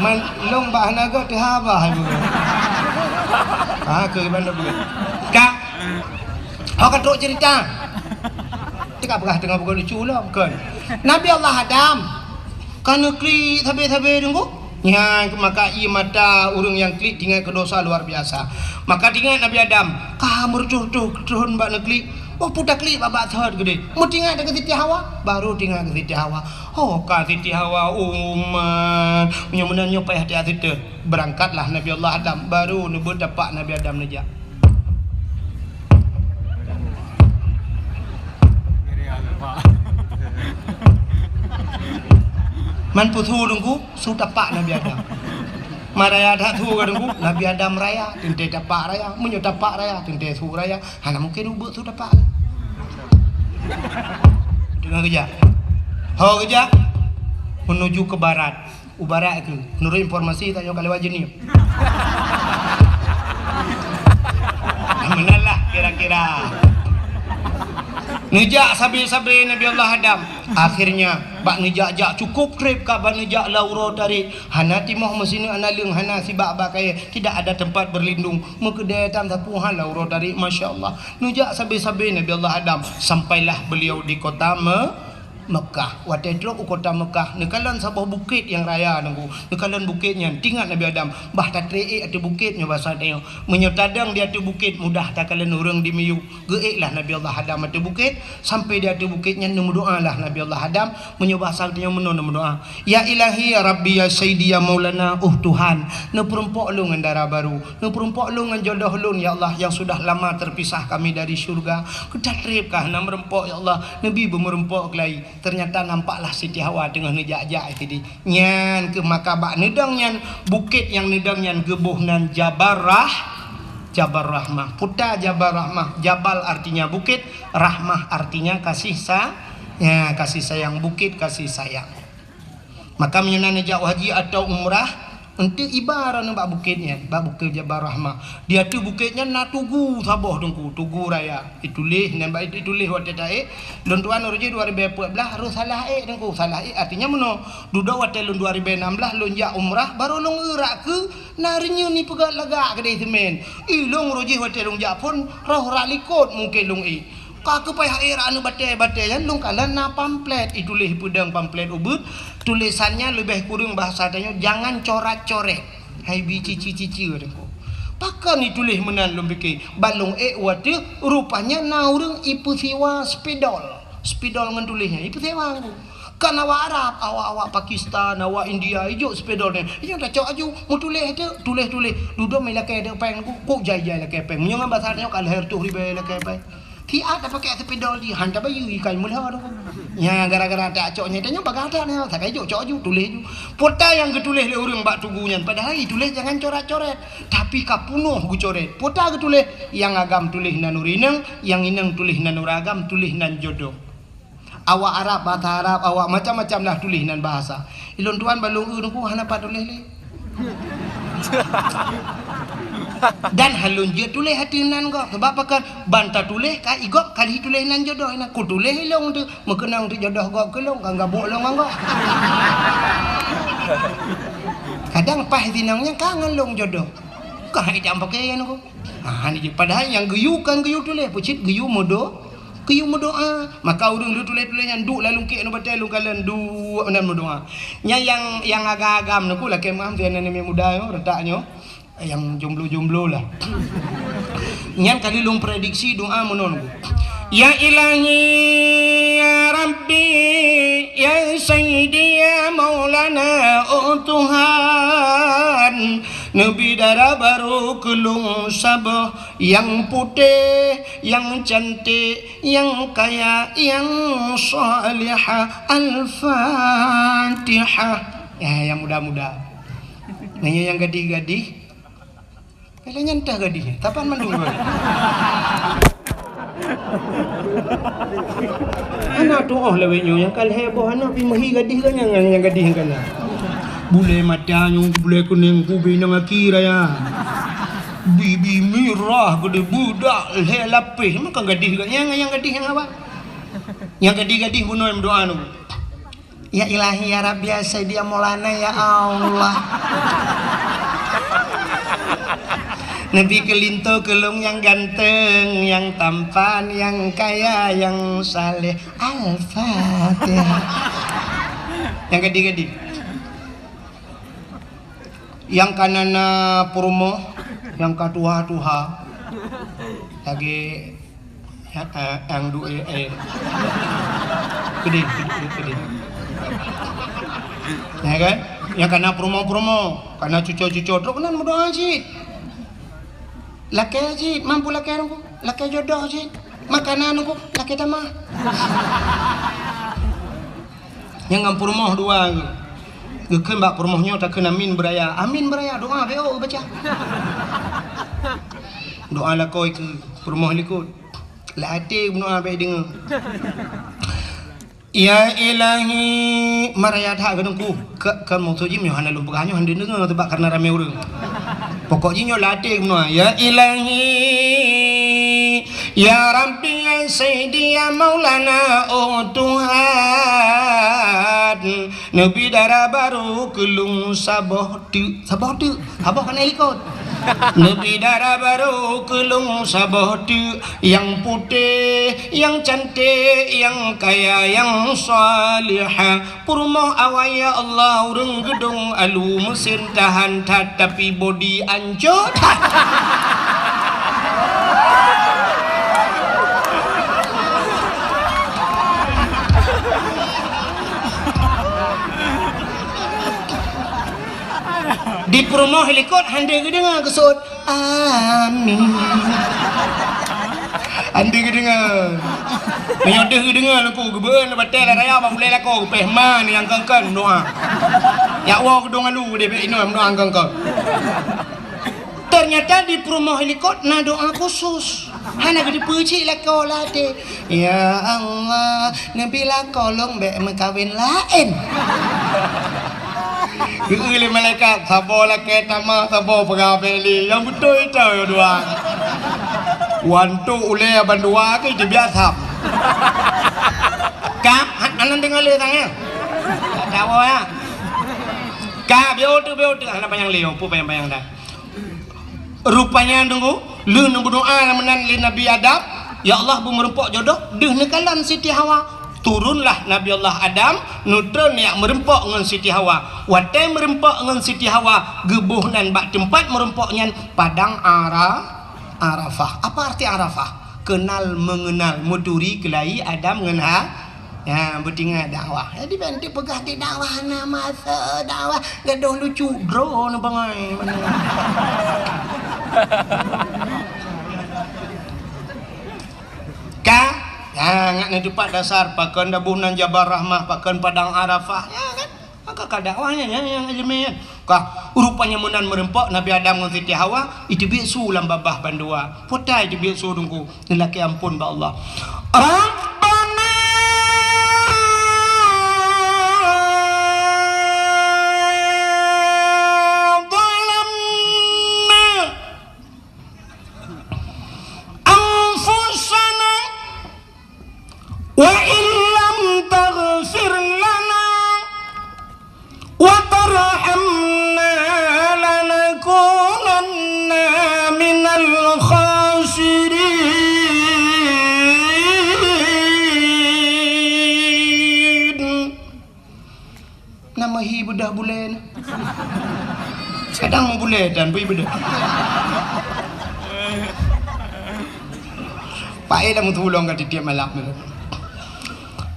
Man, lôn bak hana göt teuhaba hai bunoe. Ha, keu iban dah bunoe. Ka. Ho ka trok cerita. Teuka peugah teungoh bukan lucu lom, kon. Nabi Allah Adam ka neuklik sabe-sabe teungku. Nyan maka ié mata ureuëng nyang klik teuingat keu dosa luar biasa. Maka teuingat Nabi Adam, ka meureutoh-reutoh thon bak neuklik. Boh peue taklik bak-bak thot keudeh. Meutingat keu Siti Hawa, baru tingat keu Siti Hawa. Ho ka Siti Hawa, umat. Meunyoe meunan nyoe payah tiat situ. Beurangkatlah Nabi Allah Adam, baru neubeuet tapak Nabi Adam neujak. Man peue su Teungku, su tapak Nabi Adam. Man raya that su ka Teungku, Nabi Adam raya, teuntée tapak raya. Meunyoe tapak raya, teuntée su raya. Hana mungken ubeuet su tapak. Deungon keujak. Ho keujak. Menuju ke barat. U barat keuh. Menurut informasi tanyoe ka lewat Jeunieb. Meunan lah kira-kira. Neujak sabe-sabe Nabi Allah Adam. Akhirnya, bak neujak-jak cukup treb ka bak neujak lam uroe tarék. Hana timoh meusineuk, hana leueng, hana sibak bak kayée. Tidak ada tempat berlindung. Meukeudée tam sapeue hal lam uroe tarék, masya Allah. Neujak sabe-sabe Nabi Allah Adam, sampailah beliau di kota Me-, Mekah. Watée trok u kota Mekah, neukalon saboh bukét nyang raya Teungku. Neukalon bukét nyan, teuingat Nabi Adam, bah tatré ék ateueh bukét nyoe basa tanyoe. Meunyoe tadong di ateueh bukét, mudah takalon ureuëng di miyueb. Geuéklah Nabi Allah Adam ateueh bukét, sampai di ateueh bukét nyan neumeudoalah Nabi Allah Adam, meunyoe basa tanyoe meunoe neumeudoa. Ya Ilahi, ya Rabbi, ya Sayyidi, ya Maulana, oh Tuhan, neupeurumpok lôn ngon dara barô, neupeurumpok lôn ngon jodoh lôn, ya Allah, yang sudah lama terpisah kami dari syurga. Keu tatreb ka hana meurumpok, ya Allah, neubi beumeurumpok keulai. Ternyata nampaklah Siti Hawa teungoh neujak-jak sideh. Nyan keuh maka bak neudong nyan, bukét nyang neudong nyan geuboh nan Jabal Rah-, Jabal Rahmah. Peue ta Jabal Rahmah, Jabal artinya bukét, Rahmah artinya kasih sa-, ya, kasih sayang, bukét kasih sayang. Maka meunyoe na neujak haji atau umrah, eunteuk iba droeneuh bak bukét nyan, bak bukét Jabal Rahmah. Di ateueh bukét nyan na tugu saboh Teungku, tugu raya. Ituléh, nyan bak ituléh watée taék, lôn tuan uroe jih dua ribée peuet blaih, roh salah ék Teungku, salah ék artinya meunoe. Dudoe watée lôn dua ribée nam blaih lôn jak umrah, barô lôn eurak keu na reunyeue ni peugét lagak keudeh seumén. Ilôn uroe jih watée lôn jak phon, roh rak likot mungken lôn ék. Ka keupai hai rak aneuk batée-batée nyan lôn kalon na pamflet, ituléh peudong pamflet ubeuet, tulésan nyan leubeh kureueng bahasa tanyoe, jangan corat-coret. Hai bi cici-cici Teungku. Pakon ituléh meunan lôn pike, ban lôn ék watée rupanya na ureuëng ipeusiwa spidol. Spidol ngon tuléh nyan ipeusiwa Teungku. Kan awak Arab, awak-awak Pakistan, awak India, ijok spidol nyan. Ijok tacok aju, meutuléh teuk, tuléh-tuléh. Dudoe mé lakée teuk péng, kuk jai-jai lakée péng. Meunyoe ngon basa tanyoe ka lhée reutôh ribée lakée péng. Siat tapakée spidol jih, han tabayeue ikai meulhô tu. Nya gara-gara tacok nyan tanyoe bagah that nyan, sakai jok cok aju, tuléh aju. Peue ta nyang geutuléh lé ureuëng bak tugu nyan, padahai ituléh jangan coret-coret. Tapi ka peunoh geucoret. Peue ta geutuléh, nyang agam tuléh nan ureuëng inong, nyang inong tuléh nan ureuëng agam, tuléh nan jodoh. Awak Arab, bahasa Arab, awak macam-macam lah tuléh nan bahasa. Ilôn tuan ban lôn eu Teungku hana pat tuléh lé. Dan han lôn jeuet tuléh ateueh nan gob. Sabab pakon? Ban tatuléh ka i gob ka lheueh tuléh nan jodoh. Inan kutuléh ilôn teuk, meukeunong teuk jodoh gob keu lôn, ka gabuk lôn ngon gob. Kadang paih sinong nyan ka ngon lôn jodoh. Ka hai jam pakaian Teungku. Ha, ni jih. Padahai nyang geuyue kan geuyue tuléh, peucit geuyue meudo-, geuyue meudoa. Maka ureuëng lheueh tuléh-tuléh nyan duek lam lungkek ngon batée lôn kalon duek meunan meudoa. Nyan nyang, nyang agam-agam Teungku lakée meu'ah sinan aneuk muda nyoe, reutak nyoe. Nyang jomblo-jomblo lah. Nyan kali lôn prediksi doa meunan Teungku. Ya Ilahi, ya Rabbi, ya Sayyidi, ya Maulana, oh Tuhan, neubi dara barô keu lôn saboh nyang putéh, nyang cantik, nyang kaya, nyang salihah. Al-Fatihah. Ya, nyang muda-muda. Nanya nyang gadih-gadih. Pela nyan tah gadih. Tapan mandum gadih. Aneuk tuoh lawét nyoe nyang ka lhée boh aneuk pi meuhi gadih geuh nyang, nyang gadih nyang kana. Bulée mata nyoe, bulée kunéng, kubi nyang aki raya. Bibi mirah geude beudak lhée lapéh, maka gadih geuh nyang, nyang gadih nyang awak. Nyang gadih-gadih bunoe meudoa nyoe. Ya Ilahi, ya Rabbi, ya Sayyidi, ya Maulana, ya Allah. Neubi keu linto keu lôn nyang ganteng, nyang tampan, nyang kaya, nyang saleh. Al-Fatihah. Nyang gadih-gadih. Nyang ka na-na peurumoh, nyang ka tuha-tuha. Lagée Ya, eh, yang dua, eh, eh. Keudeh, keudeh, keudeh. Ya kan? Nyang kana peurumoh-peurumoh, kana cuco-cuco, trok nan meudoa cit. Lakée cit, mampu lakée nunggu, lakée jodoh cit. Makanan nunggu, lakée tamah. Nyang ngon peurumoh dua. Geukheun bak peurumoh nyoe takheun amin beuraya. Amin beuraya, doa beu baca. Doa lakoe keu peurumoh likot. Lam até meudoa bèk deungoe. Ya Ilahi, maraya that keu Teungku. Ka, ka maksud jih meunyoe hana lôn peugah nyoe hana deungoe, teubak kareuna ramé ureueng. Pokok jih nyoe lam até meudoa. Ya Ilahi, ya Rabbi, ya Sayyidi, ya Maulana, oh Tuhan, neubi dara barô keu lôn saboh teuk. Saboh teuk, saboh ka na likot. Neubi dara barô keu lôn saboh teuk, nyang putéh, nyang canték, nyang kaya, nyang salihah. Peurumoh awai ya Allah, ureueng geudong alu, meusen tahan that, tapi bodi ancô that. Di peurumoh likot hana geudeungoe geuseuôt, "Amin." Hana geudeungoe. Meunyoe deuh geudeungoe Teungku, geubeuet batée lam raya bak ulée lakoe, geupéh ma nyang kön-kön doa. Jak woe geudong alu deh bèk inoe doa kön-kön. Ternyata di peurumoh likot na doa khusus. Hana geuteupeue cit lakoe lam até. Ya Allah, neubi lakoe lôn bèk meukawen laén. Geukheun lé malaikat, saboh lakée tamah, saboh peugah bèk lé. Nyang beutôi ito dua. Wantok ulée bandua keu teubiasa. Ka, han-, hana deungoe lé tangai. Ka, biôh tu, biôh tu. Hana panyang lé, peue panyang-panyang dah. Rupanya Teungku, lheueh neumeudoa meunan lé Nabi Adam, "Ya Allah, beu meureumpok jodoh," deuh neukalon Siti Hawa. Turunlah Nabi Allah Adam, neutron jak meureumpok ngon Siti Hawa. Watée meureumpok ngon Siti Hawa, geuboh nan bak teumpat meureumpok nyan Padang Ara-, Arafah. Apa arti Arafah? Kenal mengenal, meuturi keulayi Adam ngon Ha-, Ya, beutingat dakwah. Jadi, ban teupeugah di dakwah na masa dakwah, gadoh lucu droe neuh bangai. Ka? Ya, ngat neuteupat dasar, pakon daboh nan Jabal Rahmah, pakon Padang Arafah. Ya, kan? Maka ka dakwah nyan, nyan, nyang ileumèe nyan. Ka, rupanya meunan meureumpok Nabi Adam ngon Siti Hawa, iteubiet su lam babah bandua. Peue ta iteubiet su Teungku, neulakèe amphon bak Allah. Rabbana zalamna anfusana wa illam taghfir lana wa tarhamna lanakunanna minal khasirin. Na meuhi beudoh bulèe na. Kadang meubulèe dan bui beudoh. Paéh lam tulông ka tiep-tiep malam.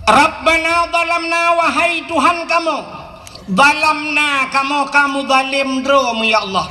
Rabbana zalamna, wahai Tuhan kamoe, zalamna, kamoe ka meuzalém droe mu, ya Allah.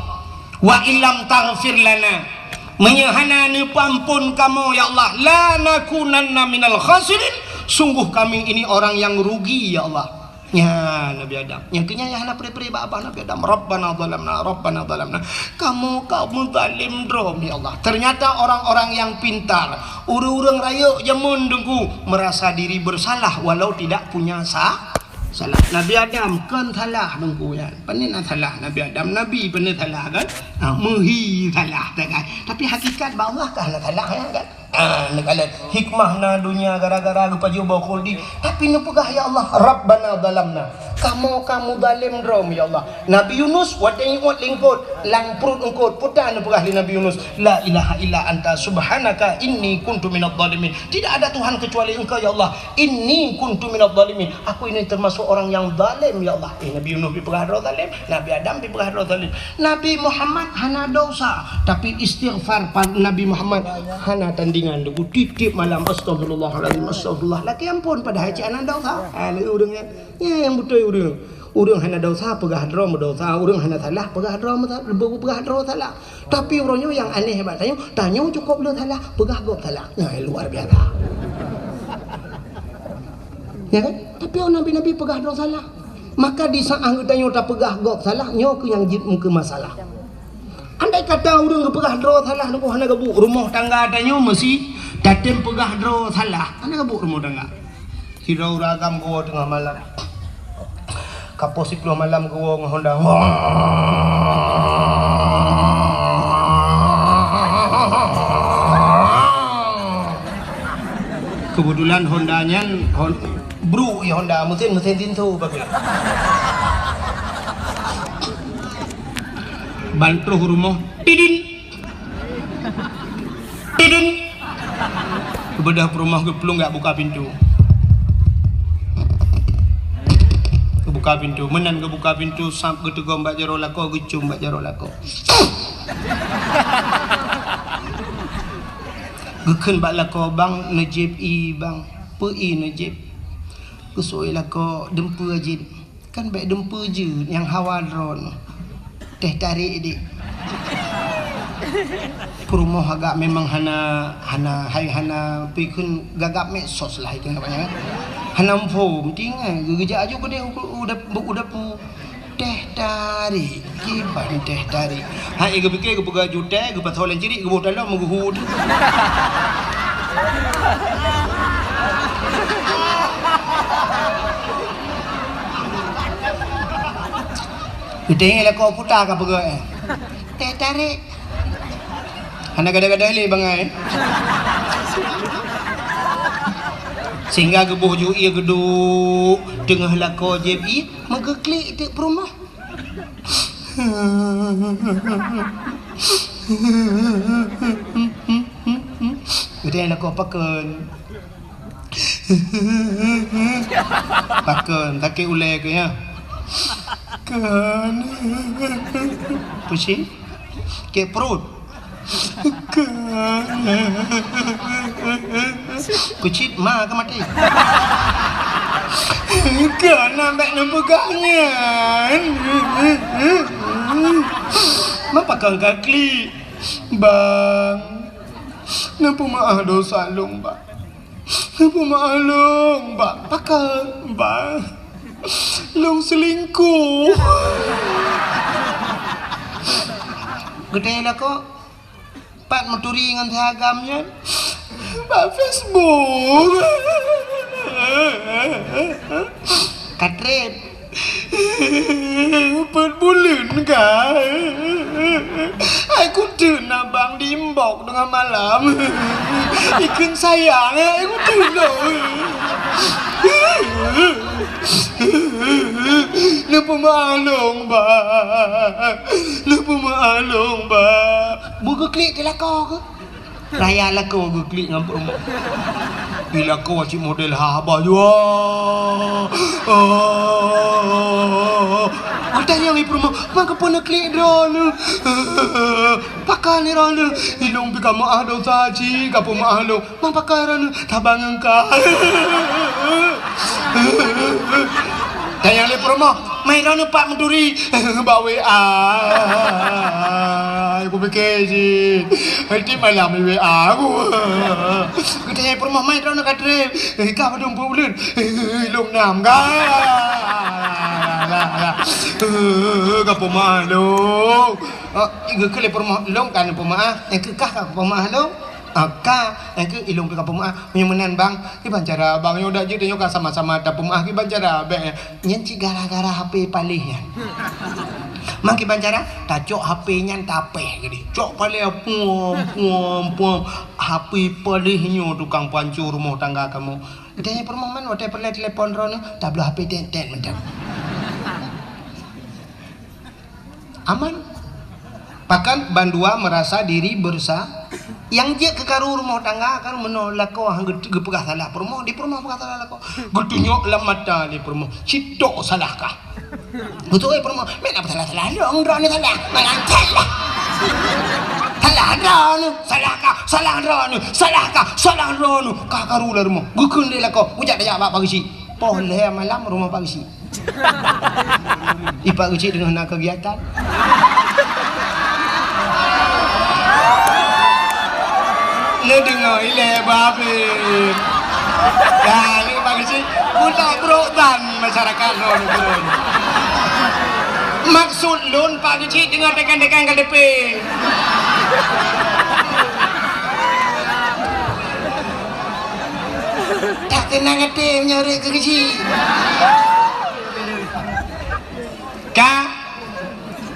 Wa illam taghfir lana, meunyoe hana neupeuamphon kamoe, ya Allah, lanakunanna minal khasirin, sungguh kami ini orang yang rugi, ya Allah. Nyan Nabi Adam. Nyang keu nyan nyang hana pré-pré bak babah Nabi Adam. Rabbana zalamna, Rabbana zalamna. Kamoe ka meuzalém droe, ya Allah. Ternyata orang-orang yang pintar, ureueng-ureueng rayeuk jameun Teungku, merasa diri bersalah walau tidak punya sa-, salah. Nabi Adam kon salah Teungku nyan. Pane na salah Nabi Adam, Nabi pane salah kan? Ha, meuhi salah kan. Tapi hakikat bak Allah ka hana salah ya kan? Ah, neukalon hikmah na donya gara-gara geupajoh boh khuldi. Tapi neupeugah, "Ya Allah, Rabbana zalamna." Kamoe ka muzalem droe, ya Allah. Nabi Yunus watée iuet lingkot, lam pruet eungkot, peue ta neupeugah lé Nabi Yunus, "La ilaha illa anta subhanaka inni kuntu minadh dhalimin." Tidak ada Tuhan kecuali Engkau, ya Allah. "Inni kuntu minadh dhalimin." Aku ini termasuk orang yang zalim, ya Allah. Eh, Nabi Yunus dipeugah droe zalim, Nabi Adam dipeugah droe zalim. Nabi Muhammad hana dosa, tapi istighfar pa-, Nabi Muhammad hana tandingan. Tiep-tiep malam, "Astagfirullahalazim, astagfirullah." Lakée ampôn, padahai cit hana dosa. Ha, lé ureuëng nyan. Nyan nyang beutôi ureuëng. Ureuëng hana dosa, peugah droe meudosa. Ureuëng hana salah, peugah droe meusa-, peugah droe salah. Tapi uroe nyoe nyang aneh bak tanyoe, tanyoe cukôp le salah, peugah gob salah. Nyan luar biasa. Ya kan? Tapi nabi-nabi peugah droe salah. Maka di saat geutanyoe tapeugah gob salah, nyoe keuh nyang jeuet meukeumeusalah. Andai kata ureuëng geupeugah droe salah, nyoe hana geubuet rumoh tangga tanyoe meusi tatem peugah droe salah, hana geubuet rumoh tangga. Sidroe ureuëng agam geuwoe teungoh malam. Ka poh siploh malam geuwoe ngon honda. Keubeutulan honda nyan hon-, bruk ie honda, meusén, meusén tinso bagai. Ban troh u rumoh, tidin. Tidin. Geubeudôh peurumoh geuplueng geujak buka pintoe. Geubuka pintoe. Meunan geubuka pintoe, sab geuteugom bak jaroe lakoe, geucôm bak jaroe lakoe. Geukheun bak lakoe, "Bang, neujieb ie, Bang." "Peue ie neujieb?" Geuseuôt lakoe, "Dumpeue jieb." "Kan bék dumpeue jeuet nyang hawa droeneuh. Teh tarék dik." Peurumoh agak memang hana, hana, hai hana peue kheun gagap medsos lah itu namanya. Hana muphom, tinggai geugeujak aju keudeh u, u dap-, u dapu. "Teh tarék, kiban teh tarék." Hai geupike geupeugah jutée, geupasoe lam cirik, geuboh talom, geuhue. Geutanyoe lakoe puta ka peugah, eh. Teh tarék. Hana gadoh-gadoh lé bangai. Sehingga geuboh ju ie geuduek teungoh lakoe jieb ie, meugeuklik teuk peurumoh. Geutanyoe lakoe pakon. Pakon, sakét ulée keuh nyan. Kon. Pusing. Sakét pruet. Kon. Kucit ma ka maté. Kon, bék neupeugah nyan. Ma pakon ka klik. Bang, neupeumaáh dosa lôn, Bang. Neupeumaáh lôn, Bang. Pakon, Bang? Lôn seulingkoh. Geutanyoe lakoe, pat meuturi ngon si agam nyan? Bak Facebook. Ka treb. Peuet buleuen ka. Hai kuteuk na bang di inbox teungoh malam. Ikheun sayang, hai kuteuk lôn. Neupeumaáh lôn, Bang. Neupeumaáh lôn, Bang. Beugeuklik di lakoe keuh. Raya lakoe geuklik ngon peurumoh. Di lakoe cit model haba jua. Oh. Watée nyan di peurumoh, "Ma keupeue neuklik droeneuh? Pakon droeneuh? Ilôn pih ka meuáh dosa cit, ka peumeuáh lôn. Ma pakon droeneuh? Saban ngon ka." Tanyong lé peurumoh, "Ma droeneuh pat meuturi?" "Bak W A." Kupike cit. Tiep malam di W A ku. Geutanyong peurumoh, "Ma droeneuh ka treb?" "Ka padum peuet buleuen." "Lôn nam ka." Ka peumeuáh lôn. Oh, geukheun lé peurumoh, "Lôn ka neupeumaáh." "Nyang keu kah ka peumeuáh lôn?" "Ah, ka." "Nyang keu ilôn pih ka peumeuáh." "Meunyoe meunan, Bang, kiban cara, Bang, nyoe dak jeuet nyoe ka sama-sama tapeumeuáh, kiban cara bék nyan?" "Nyan cit gara-gara H P paléh nyan." "Ma kiban cara?" "Tacok H P nyan tapéh keudeh. Cok paléh puom, puom, puom. H P paléh nyoe tukang pancô rumoh tangga kamoe." Geutanyoe peurumoh man, watèe peureulèe telepon droeneuh, tabloe H P tét-tét mantong. Aman. Bahkan bandua merasa diri bersa-, nyang jeuet keu karu rumoh tangga kan meunoe lakoe han geu-, geupeugah salah peurumoh, di peurumoh peugah salah lakoe. Geutunyok lam mata lé peurumoh, "Sitok salah kah?" Beutôi peurumoh, "Meunan salah-salah lôn, droeneuh salah." Mangat salah. Salah droeneuh, salah kah? Salah droeneuh, salah kah? Salah droeneuh. Ka karu lam rumoh. Geukheun lé lakoe, geujak tajak bak Pak Geuchik. Poh lhèe malam rumoh Pak Geuchik. Di Pak Geuchik teungoh na kegiatan. Neudeungoe ilèe babeh. Dah, ni Pak Geuchik, buta brok tan masyarakat lôn turun. Maksud lôn Pak Geuchik teungoh tekan-tekan K T P. Tak tenang até meunyoe rhot keu Geuchik. Ka,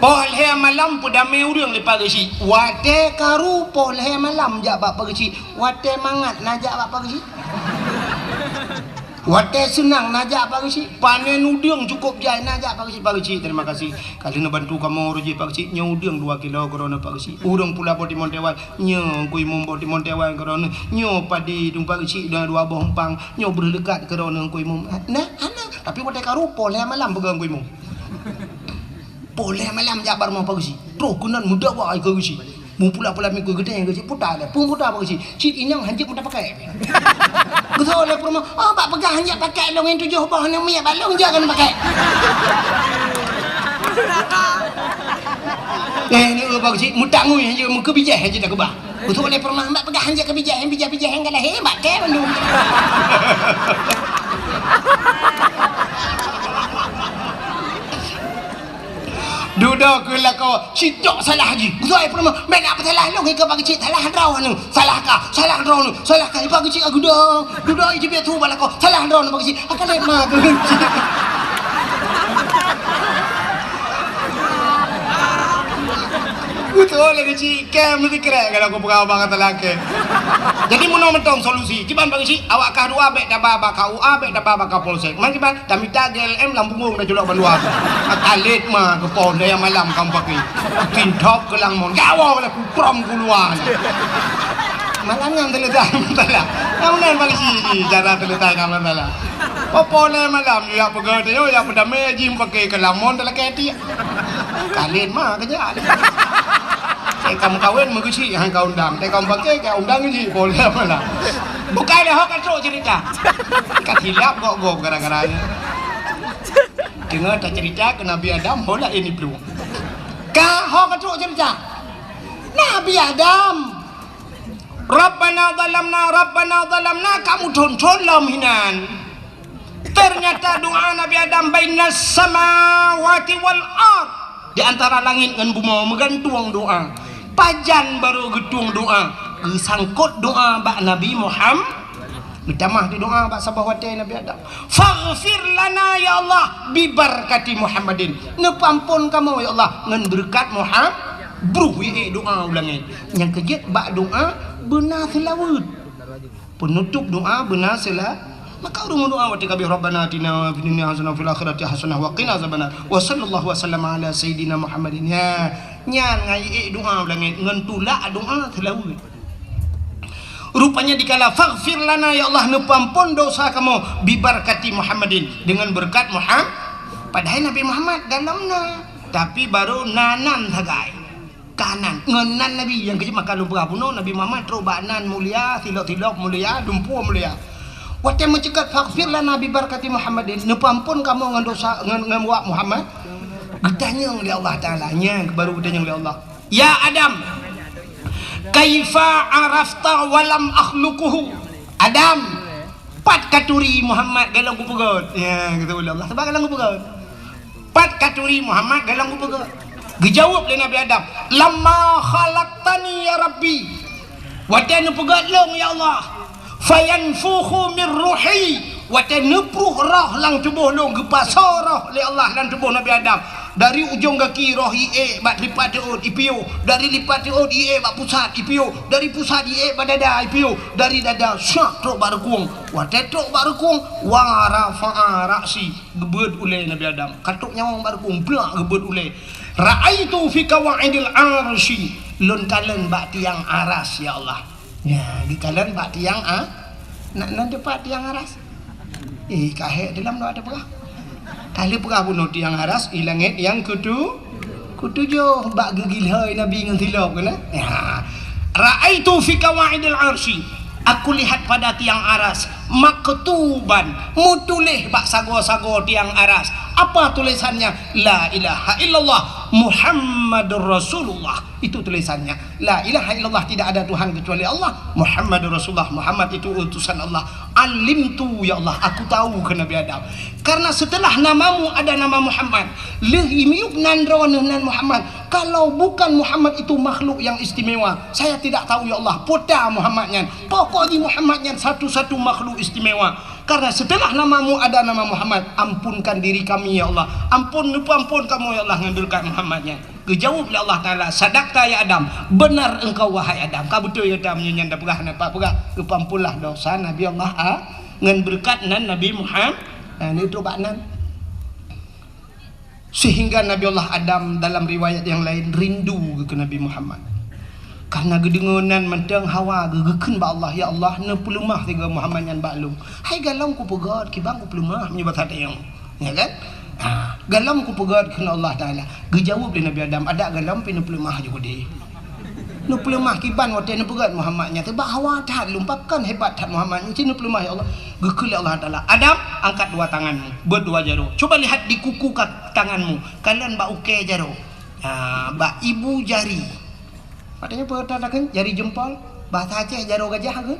poh lhèe malam peudamé ureueng lé Pak Geuchik. Watèe karu poh lhèe malam jak bak Pak Geuchik. Watèe mangat na jak bak Pak Geuchik. Watèe seunang na jak Pak Geuchik. Panen udeueng cukôp jai na jak Pak Geuchik. Pak Geuchik, terima kasih. Ka lheueh neubantu kamoe uroe jih Pak Geuchik. Nyoe udeueng dua kilo keu droeneuh Pak Geuchik. Ureueng pula boh timon teuwan. Nyoe Teungku Imum boh timon teuwan keu droeneuh. Nyoe padi Teungku Pak Geuchik dua, dua boh umpang. Nyoe breuh leukat keu droeneuh Teungku Imum. Nah, hana. Tapi watèe karu poh lhèe malam peugah Teungku Imum. Poh lhèe malam jak bak rumoh Pak Geuchik. Troh keunan meudakwa keu Geuchik. Meupula-pula miseue geutanyoe Geuchik puta lé. Peue puta Pak Geuchik? Cit inong hanjeuet meuta pakèk. Geutanyong lé peurumoh, "Oh, bak peugah hanjeuet pakèk lôn nyan tujoh boh aneuk miet bak lôn jak keuneuk pakèk." Eh, ni Pak Geuchik meutangui hanjeuet meukeubijèh hanjeuet takeubah. Beutôi lé peurumoh, bak peugah hanjeuet keubijèh, bijèh-bijèh nyang ka lahé, bak kèe bandum. Dudoe keu lakoe, sitok salah jih. Beutôi peurumoh, bèk na peusalah lôn, keu Pak Geuchik salah droeneuh. Salah kah? Salah droeneuh. Salah kah? Pak Geuchik, agudo. Dudoe jih biasa bak lakoe. Salah droeneuh Pak Geuchik. Akan lé ma Geuchik. Beutôi lé Geuchik. Kèe meusikrek kalau kupeugah bak kata lagèe. Jadi meunoe mantong solusi. Kiban Pak Geuchik, awak kah dua bèk taba bak K U A, bèk taba bak Kapolsek. Man kiban, tamita G L M lam punggong taculok bandua. Akan lé ma keu poh lhèe malam ka mupakè. Tin thop keu lam mon. Gawoe lé kukrom keuluwa. Malam nyan teuleutai masalah. Nyang meunan Pak Geuchik jih cara teuleutai ngon masalah. Poh lhèe malam, jak peugah teuh, jak peudamé jih mupakè keu lam mon teulakèe tiek. Kalin ma keujak. Teuka meukawen meuguci han ka undang. Teuka mupakè ka undang jih poh lhèe malam. Bukai lé ho ka trok cerita. Ka silap gok-gok gara-gara nyan. Deungoe tacerita keu Nabi Adam, ho laén iplueng. Ka ho ka trok cerita. Nabi Adam. Rabbana zalamna, Rabbana zalamna, ka meuthon-thon lom hinan. Ternyata doa Nabi Adam bainas samawati wal ard, di antara langit ngon bumoe meugantueng doa. Pajan barô geutueng doa, geusangkot doa bak Nabi Muham-, geutamah di doa bak saboh watèe Nabi Adam. Faghfir lana ya Allah bibarakati Muhammadin. Neupeuampon kamoe ya Allah ngon beureukat Muham-, bruh ié doa u langét. Nyang keujeuet bak doa beuna seulaweuet. Peunutôp doa beuna seula-, maka ureueng meudoa watèe ka abéh, "Rabbana atina fid dunya hasanah wa fil akhirati hasanah wa qina azabannar." Wa sallallahu wa sallama ala sayyidina Muhammadin. Nyan, nyan ngai ék doa u langét ngon tulak doa seulaweuet. Rupanya dikala, "Faghfir lana, ya Allah, neupeuampon dosa kamoe, bibarakati Muhammadin, dengan berkat Muham-," padahai Nabi Muhammad dalam na, tapi barô na nan sagai. Ka nan, ngon nan Nabi nyang keujeuet maka lôn peugah bunoe, Nabi Muhammad trok bak nan mulia, silok-silok mulia, dumpeue mulia. Watèe meuceukat, "Faghfir lana bi barakati Muhammadin," neupeuampon kamoe ngon dosa, ngon, ngon wak Muhammad. Geutanyong lé Allah Taala, nyan baru geutanyong lé Allah, "Ya Adam, kaifa arafta wa lam akhluquhu?" Adam, pat ka turi Muhammad golom kupeugöt? Ya, geutanyong lé Allah, sabab golom kupeugöt. Pat ka turi Muhammad golom kupeugöt? Geujaweueb lé Nabi Adam, "Lamma khalaqtani ya Rabbi," watèe neupeugöt lôn, ya Allah, "fayanfukhu min ruhi," watèe neupruh roh lam tuboh lôn, geupasoe roh lé Allah lam tuboh Nabi Adam, Dari ujong gaki roh iék bak lipat teuôt ipiôh, dari lipat teuôt iék bak pusat ipiôh, dari pusat iék bak dada ipiôh, dari dada syak trok bak reukung. Watée trok bak reukung, wa rafa'a ra'si, geubeuet ulée Nabi Adam. Ka trok nyawöng bak reukung, plak geubeuet ulée. Ra'aitu fi qawaidil arsy, lôn kalon bak tiang aras, ya Allah. Nya, geukalon bak tiang a-, na, na teupat tiang aras. Eh, ka hék teulam dua teupeugah. Ahli peugah bunoe tiang aras, i langét nyang keutu-, keutujoh bak geugilhôi Nabi ngon silop keunan. Ya. Ra'aitu fi qawaidil arsy. Aku lihat pada tiang aras, maktuban, meutuléh bak sagoe-sagoe tiang aras. Apa tulisannya? La ilaha illallah Muhammadur Rasulullah. Itu tulisannya. La ilaha illallah, tidak ada Tuhan kecuali Allah. Muhammadur Rasulullah, Muhammad itu utusan Allah. Alimtu, ya Allah, aku tahu, kheun Nabi Adam. Karena setelah namamu ada nama Muhammad, lheueh miyueb nan droeneuh nan Muhammad. Kalau bukan Muhammad itu makhluk yang istimewa, saya tidak tahu, ya Allah, peue ta Muhammad nyan. Pokok jih Muhammad nyan satu-satu makhluk istimewa. Karena setelah namamu ada nama Muhammad, ampunkan diri kami, ya Allah. Ampun, neupeuampun kamoe, ya Allah, ngon beureukat Muhammad nyan. Geujaweueb lé Allah Taala, "Sadaqta ya Adam, benar engkau wahai Adam." Ka beutôi gata meunyoe nyan tapeugah, na pat peugah, geupeuampunlah dosa Nabi Allah a-, ngon beureukat nan Nabi Muhammad. Nah, neutrok bak nan. Sehingga Nabi Allah Adam dalam riwayat yang lain rindu keu Nabi Muhammad. Karena geudeungoe nan mantong hawa geu-, geukheun bak Allah, "Ya Allah, neupeuleumah sigoe Muhammad nyan bak lôn." Hai galom kupeugöt, kiban kupeuleumah meunyoe basa tayong. Ya kan? Ha, galom kupeugöt kheun Allah Taala. Geujaweueb lé Nabi Adam, "Adak galom pih neupeuleumah ju keudeh. Neupeuleumah kiban watée neupeugöt Muhammad nyan, teuba hawa that lôn, pakon hebat that Muhammad nyan, ci neupeuleumah ya Allah." Geukheun lé Allah Taala, "Adam, angkat dua tanganmu, beuet dua jaroe. Coba lihat di kuku ka-, tanganmu, kalon bak ukée jaroe. Ha, bak ibu jari." Maksudnya peue takheun jari jempol, bahasa Aceh jaroe gajah ke?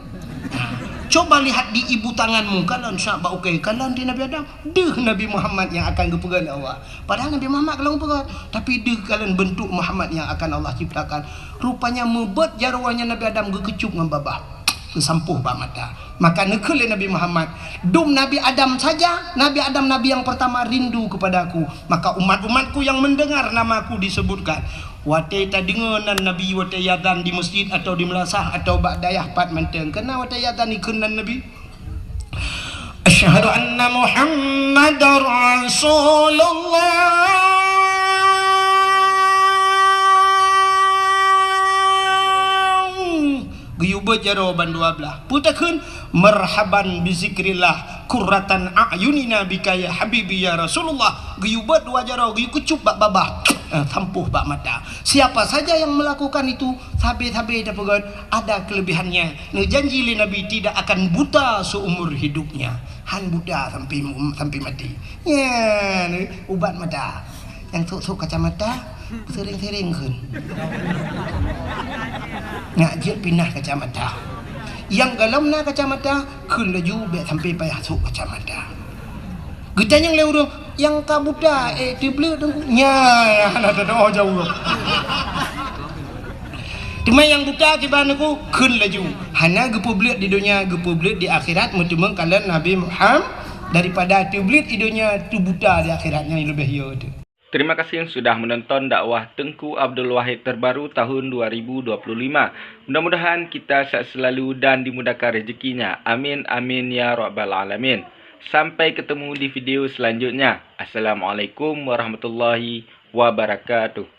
Coba lihat di ibu tanganmu, kalon syak bak ukée, kalon di Nabi Adam, deuh Nabi Muhammad nyang akan geupeugöt lé Allah. Padahal Nabi Muhammad ka lheueh geupeugöt, tapi deuh kalon bentuk Muhammad nyang akan Allah ciptakan. Rupanya meubeuet jaroe nyan Nabi Adam geukeucup ngon babah, geusampôh bak mata. Maka neukheun lé Nabi Muhammad, "Dum Nabi Adam saja, Nabi Adam nabi yang pertama rindu kepada aku. Maka umat-umatku yang mendengar nama aku disebutkan." Watée tadeungoe nan Nabi watée iazan di meuseujid atawa di meulasah atawa bak dayah pat mantong. Keunan watée iazan ikheun nan Nabi, "Asyhadu anna Muhammadar Rasulullah." Geuyue beuet jaroe bandua blaih. Peue takheun? "Marhaban bi zikrillah, qurratan a'yunina bika ya habibi ya Rasulullah." Geuyue beuet dua jaroe, geuyue keucup bak babah, eh, sampôh bak mata. Siapa saja yang melakukan itu, sabe-sabe tapeugöt, ada kelebihannya. Neujanji lé Nabi tidak akan buta seumur hidupnya. Han buta sampai, sampai mati. Nyan, ubat mata. Nyang sôk-sôk kacamata, sering-sering kheun. Nyak jeuet pinah kacamata. Nyang galom na kacamata, kheun laju bék sampai payah sôk kacamata. Geutanyong lé ureuëng, "Nyang ka buta, eh, teubleuet Teungku?" Nyan, hana teudoa jaweueb. Teuma nyang buta kiban Teungku, kheun laju. Hana geupeubleuet di donya, geupeubleuet di akhirat, meuteumé kalon Nabi Muhammad, daripada teubleuet di donya, teubuta di akhirat, nyan leubeh yo teuh. Terima kasih sudah menonton dakwah Teungku Abdul Wahid terbaru tahun dua ribu dua puluh lima. Mudah-mudahan kita sehat selalu dan dimudahkan rezekinya. Amin, amin, ya rabbal alamin. Sampai ketemu di video selanjutnya. Assalamualaikum warahmatullahi wabarakatuh.